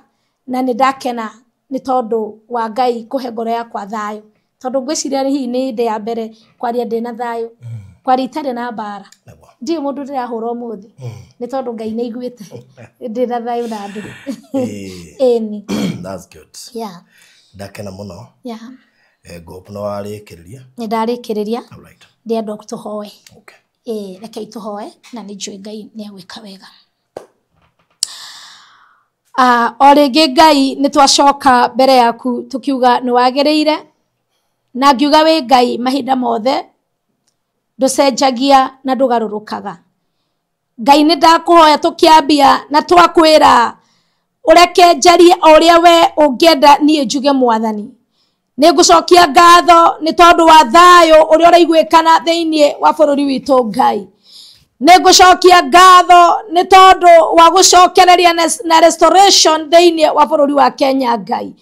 na nĩ ndakena nĩ tondũ wa Ngai kũhe ngoro yakwa thayũ tondũ ngwĩciria hihi nĩ hĩndĩ ya mbere kwaria ndĩna thayũ kwaria itarĩ na mbara ndirĩ mũndũ ndĩrahũra ũmũthĩ nĩ tondũ Ngai nĩ aiguĩte ndĩna thayũ na andũ. Ĩni. That's good. Yeah. Ndakena mũno. Yeah. Ngũhope nĩ warĩkĩrĩria. Nĩ ndarĩkĩrĩria. Alright. Ndĩrenda tũhoe. Okay. Rekei tũhoe na nĩ njũĩ Ngai nĩ egwĩka wega. O rĩngĩ Ngai nĩ twacoka mbere yaku tũkiuga nĩ wagĩrĩire na ngiuga wĩ Ngai mahinda mothe ndũcenjagia na ndũgarũrũkaga. Ngai nĩ ndakũhoya tũkĩambia na twakwĩra ũreke njarie o ũrĩa we ũngĩenda niĩ njuge mwathani Nĩ ngũcokia ngatho nĩ tondũ wa thayũ ũrĩa ũraiguĩkana thĩinĩ wa bũrũri witũ Ngai. Nĩ ngũcokia ngatho nĩ tondũ wa gũcokereria na restoration thĩinĩ wa bũrũri wa Kenya Ngai.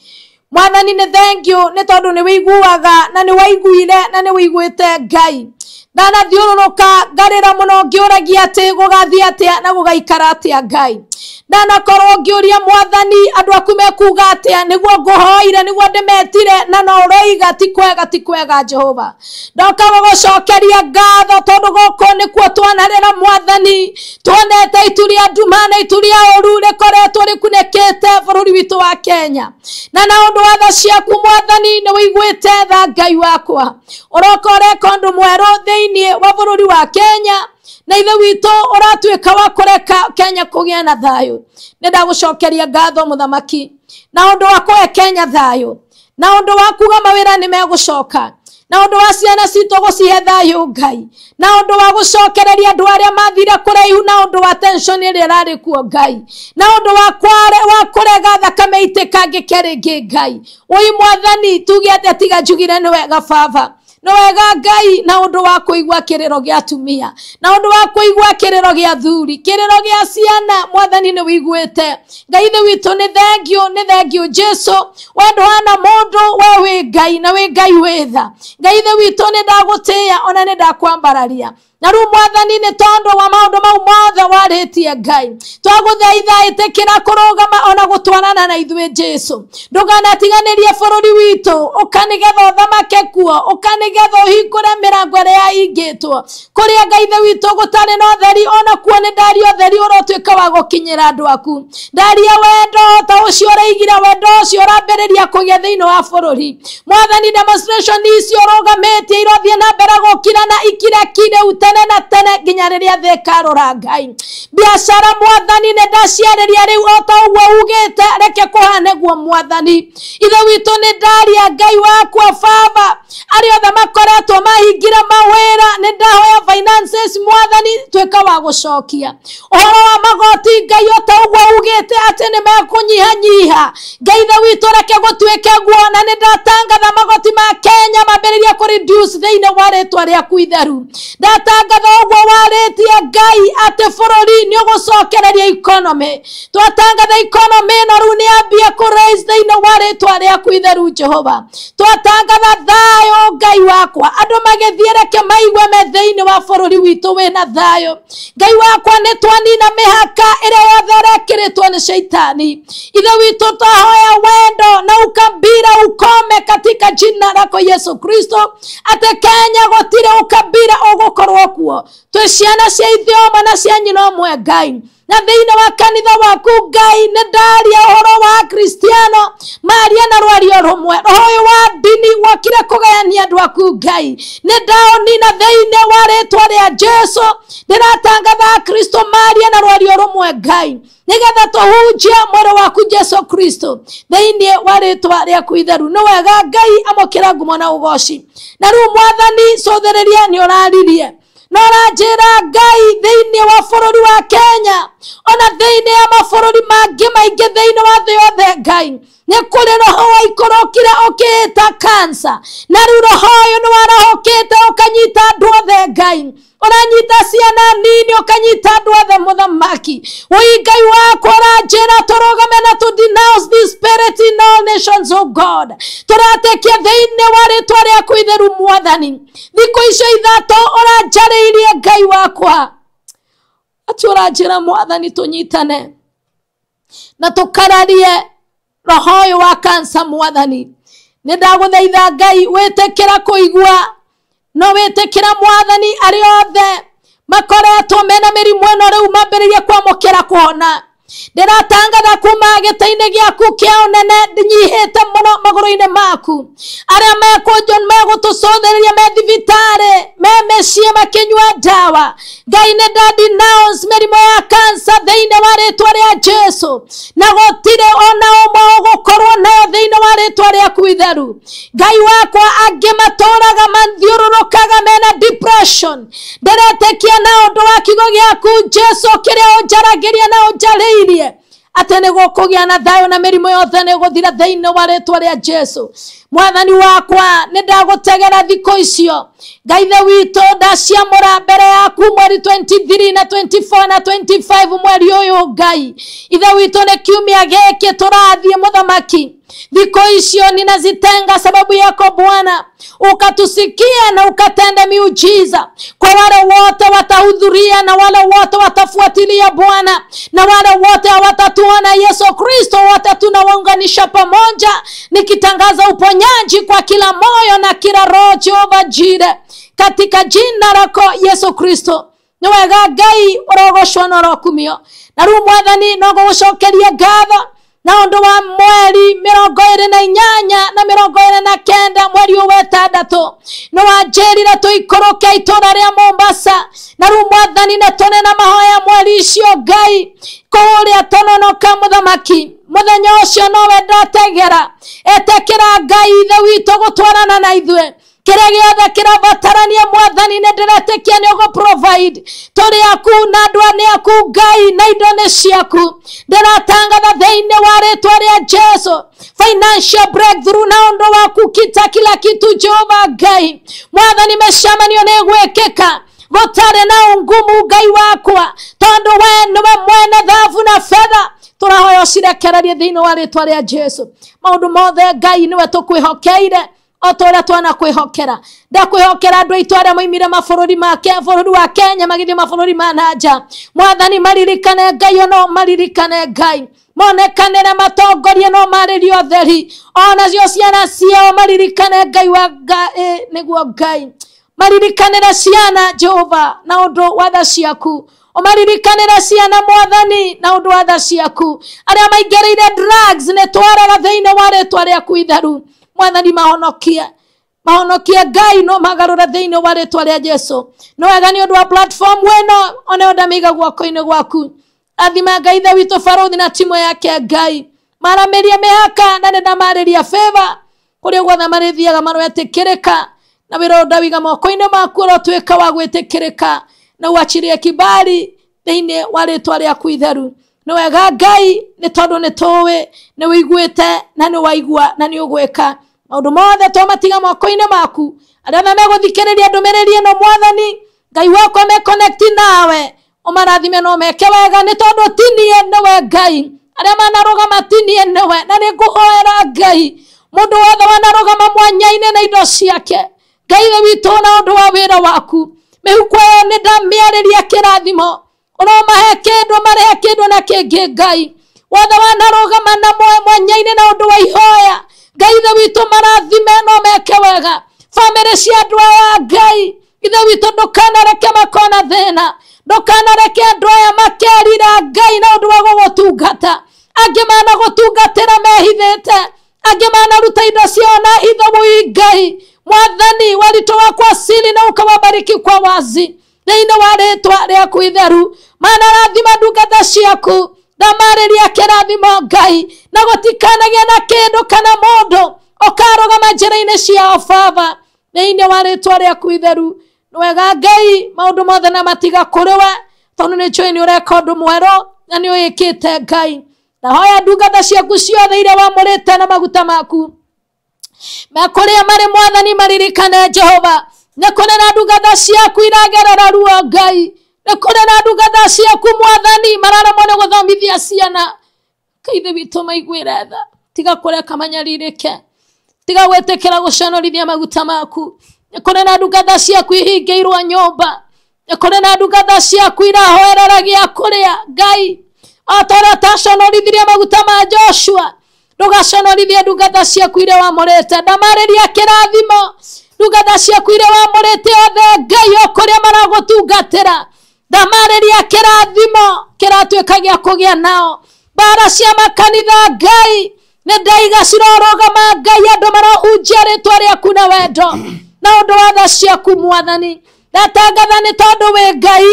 Mwathani nĩ thank you nĩ tondũ nĩ wĩiguaga na nĩ waiguire na nĩ wĩiguĩte Ngai. Ndanathiũrũrũka ngarĩra mũno ngĩũragia atĩ gũgathiĩ atĩa na gũgaikara atĩa Ngai. Ndanakorwo ngĩũria Mwathani andũ aku mekuga atĩa nĩguo ngũhoire nĩguo ndĩmetire na no ũroiga ti kwega ti kwega Jehova. Ndoka gũgũcokeria ngatho tondũ gũkũ nĩkuo twanarĩra Mwathani, tuonete itu rĩa nduma na itu rĩa ũru rĩkoretwo rĩkunĩkĩte bũrũri witũ wa Kenya. Na na ũndũ wa tha ciaku Mwathani nĩ wĩiguĩte tha Ngai wakwa. Ũroka ũreka ũndũ mwerũ thĩinĩ wa bũrũri wa Kenya na ithe witũ ũratuĩka wa kũreka Kenya kũgĩa na thayũ. Nĩ ndagũcokeria ngatho mũthamaki na ũndũ wa kũhe Kenya thayũ, na ũndũ wa kuga mawĩra nĩ megũcoka, na ũndũ wa ciana citũ gũcihe thayũ Ngai, na ũndũ wa gũcokereria andũ arĩa mathire kũraihu, na ũndũ wa tension ĩrĩa ĩrarĩ kuo Ngai, na ũndũ wa kũrega thakame itĩkangĩke rĩngĩ Ngai. Ũi Mwathani tuge atĩa tiga njugire nĩ wega Baba, nĩ wega Ngai, na ũndũ wa kũigua kĩrĩro gĩa atumia, na ũndũ wa kũigua kĩrĩro gĩa athuri, kĩrĩro gĩa ciana, Mwathani nĩ wĩiguĩte. Ngai ithe witũ nĩ thank you, nĩ thank you Jesu. We ndũhana mũndũ, we wĩ Ngai na wĩ Ngai wĩ tha. Ngai ithe witũ nĩ ndagũtĩĩa ona nĩ ndakwambararia. Na rĩu Mwathani nĩ tondũ wa maũndũ mau mothe warĩtie Ngai, twagũthaitha ĩtĩkĩra kũrũgama ona gũtwarana na ithuĩ Jesu. Ndũkanatiganĩrie bũrũri witũ, ũka nĩgetha ũthamake kuo, ũka nĩgetha ũhingũre mĩrango ĩrĩa yahingĩtwo. Kũrĩa Ngai ithe witũ gũtarĩ na ũtheri, ona kuo nĩ ndaria ũtheri ũrotuĩka wa gũkinyĩra andũ aku. Ndaria wendo ta ũcio ũraigire, wendo ũcio ũrambĩrĩria kũgĩa thĩinĩ wa bũrũri. Mwathani demonstration icio ũrũgamĩtie irothiĩ na mbere gũkira na ikire kire tene na tene nginya rĩrĩa thĩ ĩkarora Ngai. Biacara Mwathani nĩ ndaciarĩria rĩu o ta ũguo ugĩte, reke kũhane guo Mwathani. Ithe witũ nĩ ndaria Ngai wakwa Baba, arĩa othe makoretwo mahingire mawĩra, nĩ ndahoya finances Mwathani tuĩka wa gũcokia. Ũhoro wa magoti Ngai o ta ũguo ugĩte atĩ nĩ mekũnyihanyiha, Ngai ithe witũ reke gũtuĩke guo, na nĩ ndatangatha magoti ma Kenya mambĩrĩria kũ reduce thĩinĩ wa rĩtwa rĩaku itheru. Ndatangatha ũguo warĩtie Ngai atĩ bũrũri nĩ ũgũcokereria economy. Twatangatha economy ĩno rĩu nĩ yambie kũ raise thĩinĩ wa rĩtwa rĩaku itheru Jehova. Twatangatha thayũ Ngai wakwa, andũ magĩthiĩ reke maigue me thĩinĩ wa bũrũri witũ wĩna thayũ. Ngai wakwa nĩ twanina mĩhaka ĩrĩa yothe ĩrekĩrĩtwo nĩ shaitani. Ithe witũ twahoya wendo na ukabila ukome katika jina lako Yesu Kristo, atĩ Kenya gũtirĩ ukabila ũgũkorwo kuo. Twĩ ciana cia ithe ũmwe na cia nyina ũmwe Ngai. Na thĩinĩ wa kanitha waku Ngai nĩ ndaria ũhoro wa Kristiano maria na rwario rũmwe. Roho ũyũ wa ndini wokire kũgayania andũ aku Ngai, nĩ ndaũnina thĩinĩ wa rĩtwa rĩa Jesu. Ndĩratangatha Kristo maria na rwario rũmwe Ngai, nĩgetha tũhunjie mwĩrĩ waku Jesu Kristo thĩinĩ wa rĩtwa rĩaku itheru. Nĩ wega Ngai, amũkĩra ngumo na ũgoci. Na rĩu Mwathani cũthĩrĩria nĩ ũraririe na ũranjĩra Ngai thĩinĩ wa bũrũri wa Kenya ona thĩinĩ ya mabũrũri mangĩ maingĩ thĩinĩ wa thĩ yothe Ngai, nĩ kũrĩ roho waikũrũkire ũkĩĩta cancer, na rĩu roho ũyũ nĩ warahũkĩte ũkanyita andũ othe Ngai, ũranyita ciana nini ũkanyita andũ othe mũthamaki. Ũi Ngai wakwa ũranjĩra tũrũgame na tũ denounce this spirit in all nations, O God. Tũratĩkia thĩinĩ wa rĩtwa rĩaku itheru Mwathani. Thikũ icio ithatũ ũranjarĩirie Ngai wakwa, atĩ ũranjĩra Mwathani tũnyitane na tũkararie roho ũyũ wa cancer Mwathani. Nĩ ndagũthaitha Ngai wĩtĩkĩra kũigua no wĩtĩkĩra Mwathani arĩa othe makoretwo mena mĩrimũ ĩno rĩu mambĩrĩrie kwamũkĩra kũhona. Ndĩratangatha kuma gĩtĩ-inĩ gĩaku kĩa ũnene ndĩnyihĩte mũno magũrũ-inĩ maku. Arĩa megũtũcũthĩrĩria me thibitarĩ, me mĩciĩ makĩnyua ndawa, Ngai nĩ nda denounce mĩrimũ ya cancer thĩinĩ wa rĩtwa rĩa Jesu, na gũtirĩ ona ũmwe ũgũkorwo nayo thĩinĩ wa rĩtwa rĩaku itheru. Ngai wakwa, angĩ matũraga mathiũrũrũkaga mena depression, ndĩretĩkia na ũndũ wa kiugo gĩaku Jesu kĩrĩa ũnjaragĩria na ũnjarĩirie atĩ nĩ gũkũgĩa na thayũ na mĩrimũ yothe nĩ gũthira thĩinĩ wa rĩtwa rĩa Jesu. Mwathani wakwa nĩ ndagũtegera thikũ icio Ngai ithe witũ, ndaciamũra mbere yaku mweri 23 na 24 na 25 mweri ũyũ Ngai ithe witũ, nĩ kiumia gĩkĩ tũrathiĩ mũthamaki. Thikũ icio ninazitenga sababu yako Bwana, ukatusikia na ukatenda miujiza kwa wale wote watahudhuria na wale wote watafuatilia Bwana, na wale wote hawatatuona Yesu Kristo, wote tunawaunganisha pamoja, nikitangaza uponyaji kwa kila moyo na kila roho, Jehova Jire, katika jina lako Yesu Kristo. Nĩ wega Ngai, ũrogocwo na ũrokumio. Na rĩu Mwathani no ngũgũcokeria ngatho na ũndũ wa mweri 28 na 29 mweri ũyũ wa ĩtandatũ, nĩ wanjĩrire tũikũrũke itũũra rĩa Mombasa, na rĩu Mwathani nĩ tũrĩ na mahoya mweri icio Ngai kũrĩa Tononoka mũthamaki. Mũthenya ũcio nowe ndategera, etĩkĩra Ngai ithe witũ gũtwarana na ithuĩ kĩrĩa gĩothe kĩrabatarania Mwathani nĩ ndĩretĩkia nĩ ũgũ provide. Tũrĩ aku na andũ nĩ aku Ngai, na indo nĩ ciaku. Ndĩratangatha thĩinĩ wa rĩtwa rĩa Jesu financial breakthrough na ũndũ wa kukita kila kitu Jehova Ngai. Mwathani mĩcemanio nĩ ĩgwĩkĩka gũtarĩ na ungumu Ngai wakwa, tondũ we nĩwe mwene thahabu na fedha. Tũrahoya ũcirekererie thĩinĩ wa rĩtwa rĩa Jesu. Maũndũ mothe Ngai nĩwe tũkwĩhokeire, o ta ũrĩa twanakwĩhokera. Ndakwĩhokera andũ aitũ arĩa moimire mabũrũri ma bũrũri wa Kenya magĩthiĩ mabũrũri ma na nja. Mwathani maririkane Ngai, ono maririkane Ngai, monekanĩre matongorie no marĩrie ũtheri, onacio ciana ciao maririkane Ngai wa nĩguo Ngai maririkanĩre ciana Jehova na ũndũ wa tha ciaku, ũmaririkanĩre ciana Mwathani na ũndũ wa tha ciaku. Arĩa maingĩrĩire drugs nĩ twaraga thĩinĩ wa rĩtwa rĩaku itheru Mwathani, mahonokie mahonokie Ngai, no magarũre thĩinĩ wa rĩtwa rĩa Jesu. Nĩ wega nĩ ũndũ wa platform wĩno onayo ndamĩiga guoko-inĩ gwaku. Athima Ngai ithe witũ Barũthi na timu yake Ngai, maramĩrie mĩhaka na nĩ ndamarĩria favor kũrĩa guothe marĩthiaga maroetĩkĩrĩka, na wĩra ũyũ ndawiga moko-inĩ maku ũrotuĩka wa gwĩtĩkĩrĩka na uachirie kibali thĩinĩ wa rĩtwa rĩaku itheru. Nĩ wega Ngai, nĩ tondũ nĩ tũĩ nĩ wĩiguĩte na nĩ waigua na nĩ ũgwĩka maũndũ mothe twamatiga moko-inĩ maku. Arĩa othe megũthikĩrĩria ndũmĩrĩri ĩno Mwathani Ngai wakwa me connect nawe, ũmarathime no meke wega, nĩ tondũ ti niĩ nĩwe Ngai. Arĩa manarũgama ti niĩ nĩwe, na nĩ ngũhoera Ngai mũndũ wothe wanarũgama mwanya-inĩ na indo ciake Ngai ithe witũ, na ũndũ wa wĩra waku mĩhuko ĩyo nĩ ndamĩarĩria kĩrathimo, ũromahe kĩndũ marehe kĩndũ na kĩngĩ Ngai wothe wanarũgama na mwanya-inĩ na ũndũ wa ihoya Ngai ithe witũ marathime no meke wega. Bamĩrĩ cia andũ aya Ngai ithe witũ ndũkanareke makona thĩna, ndũkanareke andũ aya makerira Ngai na ũndũ wa gũgũtungata. Angĩ managũtungatĩra mehithĩte, angĩ manaruta indo ciao na hitho mũi Ngai. Mwathani walitoa kwa siri na ukawabariki kwa wazi thĩinĩ wa rĩtwa rĩaku itheru. Manarathima ndungata ciaku, ndamarĩria kĩrathimo Ngai, na gũtikanagĩa na kĩndũ kana mũndũ ũkarũgama njĩra-inĩ ciao Baba thĩinĩ wa rĩtwa rĩaku itheru. Nĩ wega Ngai, maũndũ mothe na matiga kũrĩ we, tondũ nĩ njũĩ nĩ ũreka ũndũ mwerũ na nĩ ũĩkĩte Ngai. Ndahoya ndungata ciaku ciothe iria wamũrĩte na maguta maku mekũrĩa marĩ Mwathani maririkane Jehova. Nĩ kũrĩ na ndungata ciaku iragerera ruo Ngai, nĩ kũrĩ na ndungata ciaku Mwathani mararemwo nĩ gũthomithia ciana. Ngai ithe witũ maiguĩre tha, tiga kũreka manyarirĩke, tiga gwĩtĩkĩra gũconorithia maguta maku. Nĩ kũrĩ na ndungata ciaku ihingĩirwo nyũmba, nĩ kũrĩ na ndungata ciaku irahoerera gĩa kũrĩa Ngai, o ta ũrĩa ũtaconorithirie maguta ma Joshua, ndũgaconorithie ndungata ciaku iria wamũrĩte. Ndamarĩria kĩrathimo ndungata ciaku iria wamũrĩte othe Ngai o kũrĩa maragũtungatĩra, ndamarĩria kĩrathimo kĩratuĩka gĩa kũgĩa nao. Mbara cia makanitha Ngai nĩ ndaiga cirorũgama Ngai, andũ marohunjia rĩtwa rĩaku na wendo na ũndũ wa tha ciaku Mwathani. Ndatangatha nĩ tondũ wĩ Ngai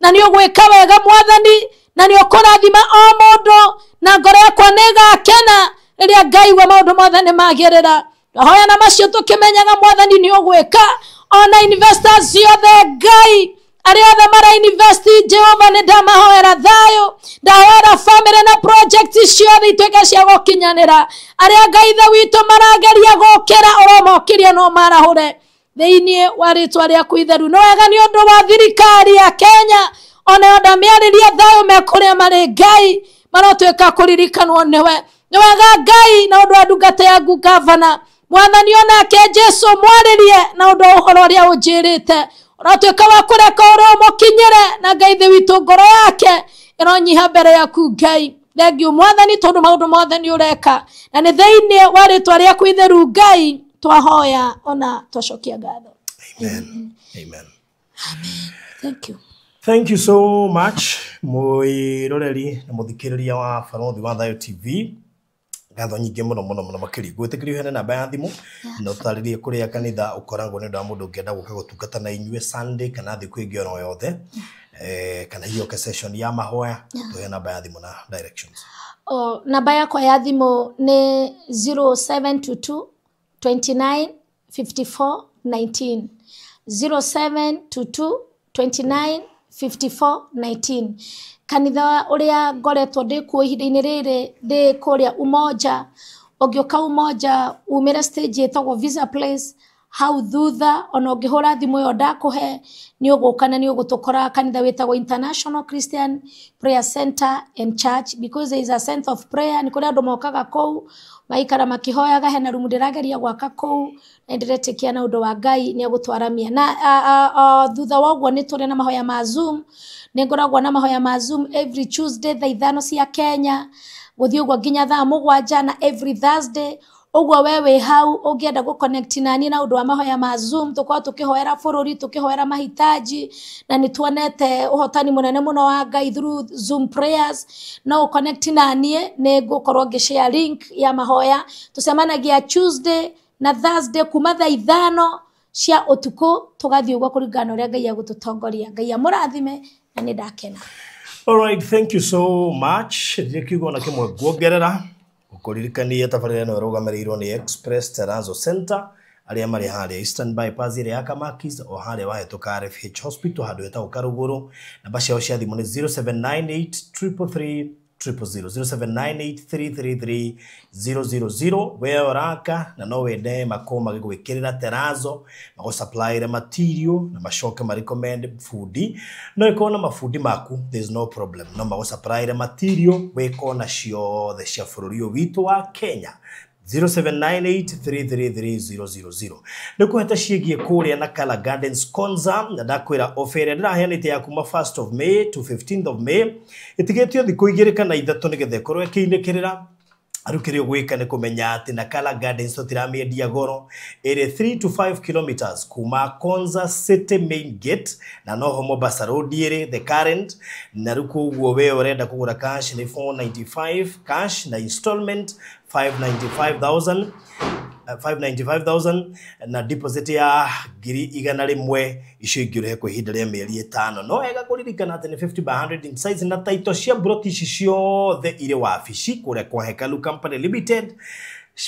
na nĩ ũgwĩka wega Mwathani, na nĩ ũkũrathima o mũndũ, na ngoro yakwa nĩ ĩgakena rĩrĩa ngaigua maũndũ mothe nĩ magĩrĩra. Ndahoya na macio tũkĩmenyaga Mwathani nĩ ũgwĩka, ona investors ciothe Ngai Arĩa othe mara invest Jehova nĩ ndamahoera thayũ, ndahoera family na project ciothe ituĩke cia gũkinyanĩra. Arĩa Ngai Ithe witũ marageria gũkĩra ũromokĩria no marahũre thĩinĩ wa rĩtwa rĩaku itheru. Nĩ wega nĩ ũndũ wa thirikari ya Kenya, onayo ndamĩarĩria thayũ me kũrĩa marĩ Ngai, marotuĩka kũririkanwo nĩwe. Nĩ wega Ngai na ũndũ wa ndungata yaku gavana, Mwathani onake Jesu mwarĩrie na ũndũ wa ũhoro ũrĩa ũnjĩrĩte, ũratuĩka wa kũreka ũrĩa ũmũkinyĩre, na Ngai Ithe witũ ngoro yake ĩronyiha mbere yaku Ngai. Thengiũ Mwathani tondũ maũndũ mothe nĩ ũreka, na nĩ thĩinĩ wa rĩtwa rĩaku itheru Ngai twahoya ona twacokia ngatho. Amen. Amen. Thank you. Thank you so much mwiroreri na muthikiriria wa Barothi wa Thayo TV. Ngatho nyingĩ mũno mũno mũno makĩria. Ngwĩtĩkĩria ũheane namba ya thimũ na ũtarĩrie kũrĩa kanitha ũkoragwo nĩ ũndũ wa mũndũ ũngĩenda gũka gũtungata na inyuĩ Sunday kana thikũ ĩngĩ oro yothe, kana hihi oke session ya mahoya, tũhe namba ya thimũ na directions. Namba yakwa ya thimũ nĩ 0722 29 54 19. 0722 29 54 19. Kanitha ũrĩa ngoretwo ndĩ kuo ihinda-inĩ rĩrĩ ndĩ kũrĩa Umoja. Ũngĩũka Umoja umĩre stage ĩtagwo Visa Place hau thutha, ona ũngĩhũra thimũ ĩyo ndakũhe nĩ ũgũka na nĩ ũgũtũkora kanitha wĩtagwo International Christian Prayer Center and Church, because there is a center of prayer. Nĩ kũrĩ andũ mokaga kũu maikara makĩhoyaga, hena rumu ndĩrageria gwaka kũu na ndĩretĩkia na ũndũ wa Ngai nĩ egũtwaramia. Na thutha wa ũguo nĩ tũrĩ na mahoya ma Zoom, nĩ ngoragwo na mahoya ma Zoom every Tuesday thaa 5 cia Kenya gũthiĩ ũguo nginya thaa 7, na every Thursday. Ũguo we wĩ hau ũngĩenda gũ connect nani na ũndũ wa mahoya ma Zoom, tũkorwo tũkĩhoera bũrũri, tũkĩhoera mahitaji, na nĩ tuonete ũhotani mũnene mũno wa Ngai through Zoom prayers. No connect naniĩ, nĩ ngũkorwo ngĩ share link ya mahoya. Tũcemanagia Tuesday na Thursday kuma thaa 5 cia ũtukũ tũgathiĩ ũguo kũringana na ũrĩa Ngai egũtũtongoria. Ngai amũrathime na nĩ ndakena. All right, thank you so much. Ndirĩ kiugo na kĩmwe nguongerera. Gũkũririkania tabarĩra ĩno ĩrũgamĩrĩirwo nĩ Express Terrazzo Center arĩa marĩ harĩa Eastern Bypass ĩrĩa ya Kamakis, o harĩa wahĩtũka RFH Hospital handũ hetagwo Karũgũrũ. Namba ciao cia thimũ nĩ 0798 333 000, 0798 333 000. We ũraka na no wende makorwo magĩgwĩkĩrĩra terrazzo, magũsupplyre material na macoke ma recommend bundi. No ĩkorwo na mabundi maku, there is no problem, no magũsupplyre material wĩ kona ciothe cia bũrũri ũyũ witũ wa Kenya. 0798 333 000. Nĩ kũheta ciĩgiĩ kũrĩa na Kala Gardens Konza, na ndakwĩra offer ĩrĩa ndĩraheanĩte ya kuma 1st of May to 15th of May ĩtigĩtio thikũ 2 kana 3 nĩgetha ĩkorwo ĩkĩinĩkĩrĩra. Rĩu kĩrĩa ũgwĩka nĩ kũmenya atĩ na Kala Gardens tũtiramĩendia goro, ĩrĩ 3 to 5 kilometers kuma Konza City main gate, na noho Mombasa Road ĩrĩ the current. Na rĩu koguo we ũrenda kũgũra cash nĩ 495 cash na installment 595,000, 595,000 na deposit ya 100,000, icio ingĩ ũrĩhe kwa ihinda rĩa mĩeri 5. No wega kũririkana atĩ nĩ 50 by 100 in size, na taito cia broti ici ciothe irĩ wabici kũrĩa kwa Hekalu Company Limited.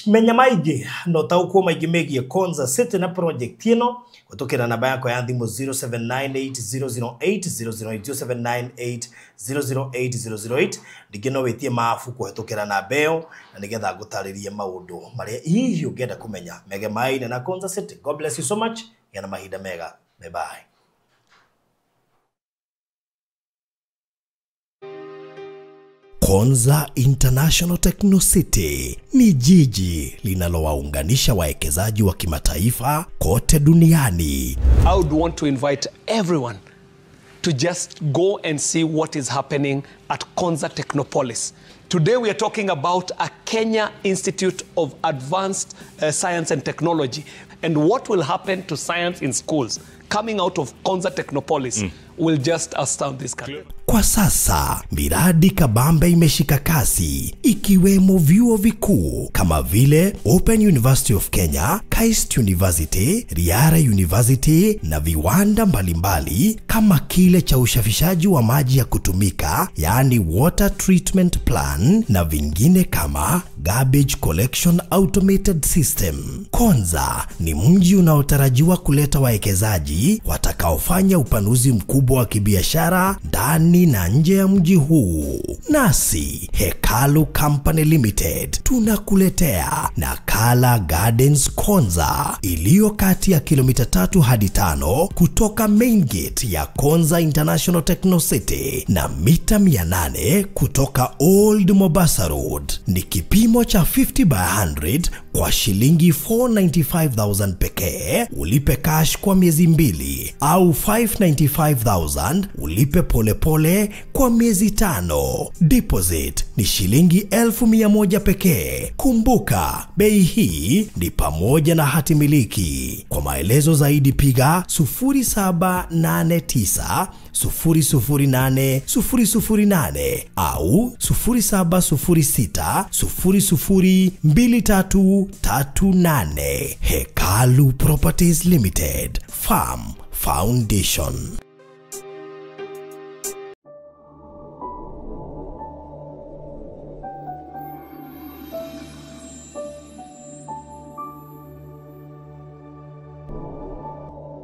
Menya maingĩ na ũtaũkwo maingĩ megiĩ Konza City na project ĩno gũtũkĩra namba yakwa ya thimũ 0798 008 008, 0798 008 008. Ningĩ no wĩtie mabu kũhetũkĩra namba ĩyo na nĩgetha ngũtarĩrie maũndũ marĩa hihi ũngĩenda kũmenya megemaine na Konza City. God bless you so much. Gĩa na mahinda mega. Bye bye. Konza International Techno City ni jiji linalowaunganisha wawekezaji wa kimataifa kote duniani. I would want to invite everyone to just go and see what is happening at Konza Technopolis. Today we are talking about a Kenya Institute of Advanced Science and Technology and what will happen to science in schools coming out of Konza Technopolis will just astound this country. Kwa sasa miradi kabambe imeshika kasi, ikiwemo vyuo vikuu kama vile Open University of Kenya, KAIST University, Riara University na viwanda mbalimbali kama kile cha usafishaji wa maji ya kutumika, yaani water treatment plan, na vingine kama garbage collection automated system. Konza ni mji unaotarajiwa kuleta wawekezaji watakaofanya upanuzi mkubwa wa kibiashara ndani na nje ya mji huu. Nasi Hekalu Company Limited tunakuletea Nakala Gardens Konza iliyo kati ya kilomita 3 hadi 5 kutoka main gate ya Konza International Techno City na mita 800 kutoka Old Mombasa Road. Ni kipimo cha 50 by 100 kwa shilingi 495,000 pekee, ulipe cash kwa miezi 2, au 595,000 ulipe polepole kwa miezi 5. Deposit ni shilingi 1,100 pekee. Kumbuka, bei hii ni pamoja na hati miliki. Kwa maelezo zaidi piga 0789 008 008 au 0706 002338. Hekalu Properties Limited, Farm Foundation.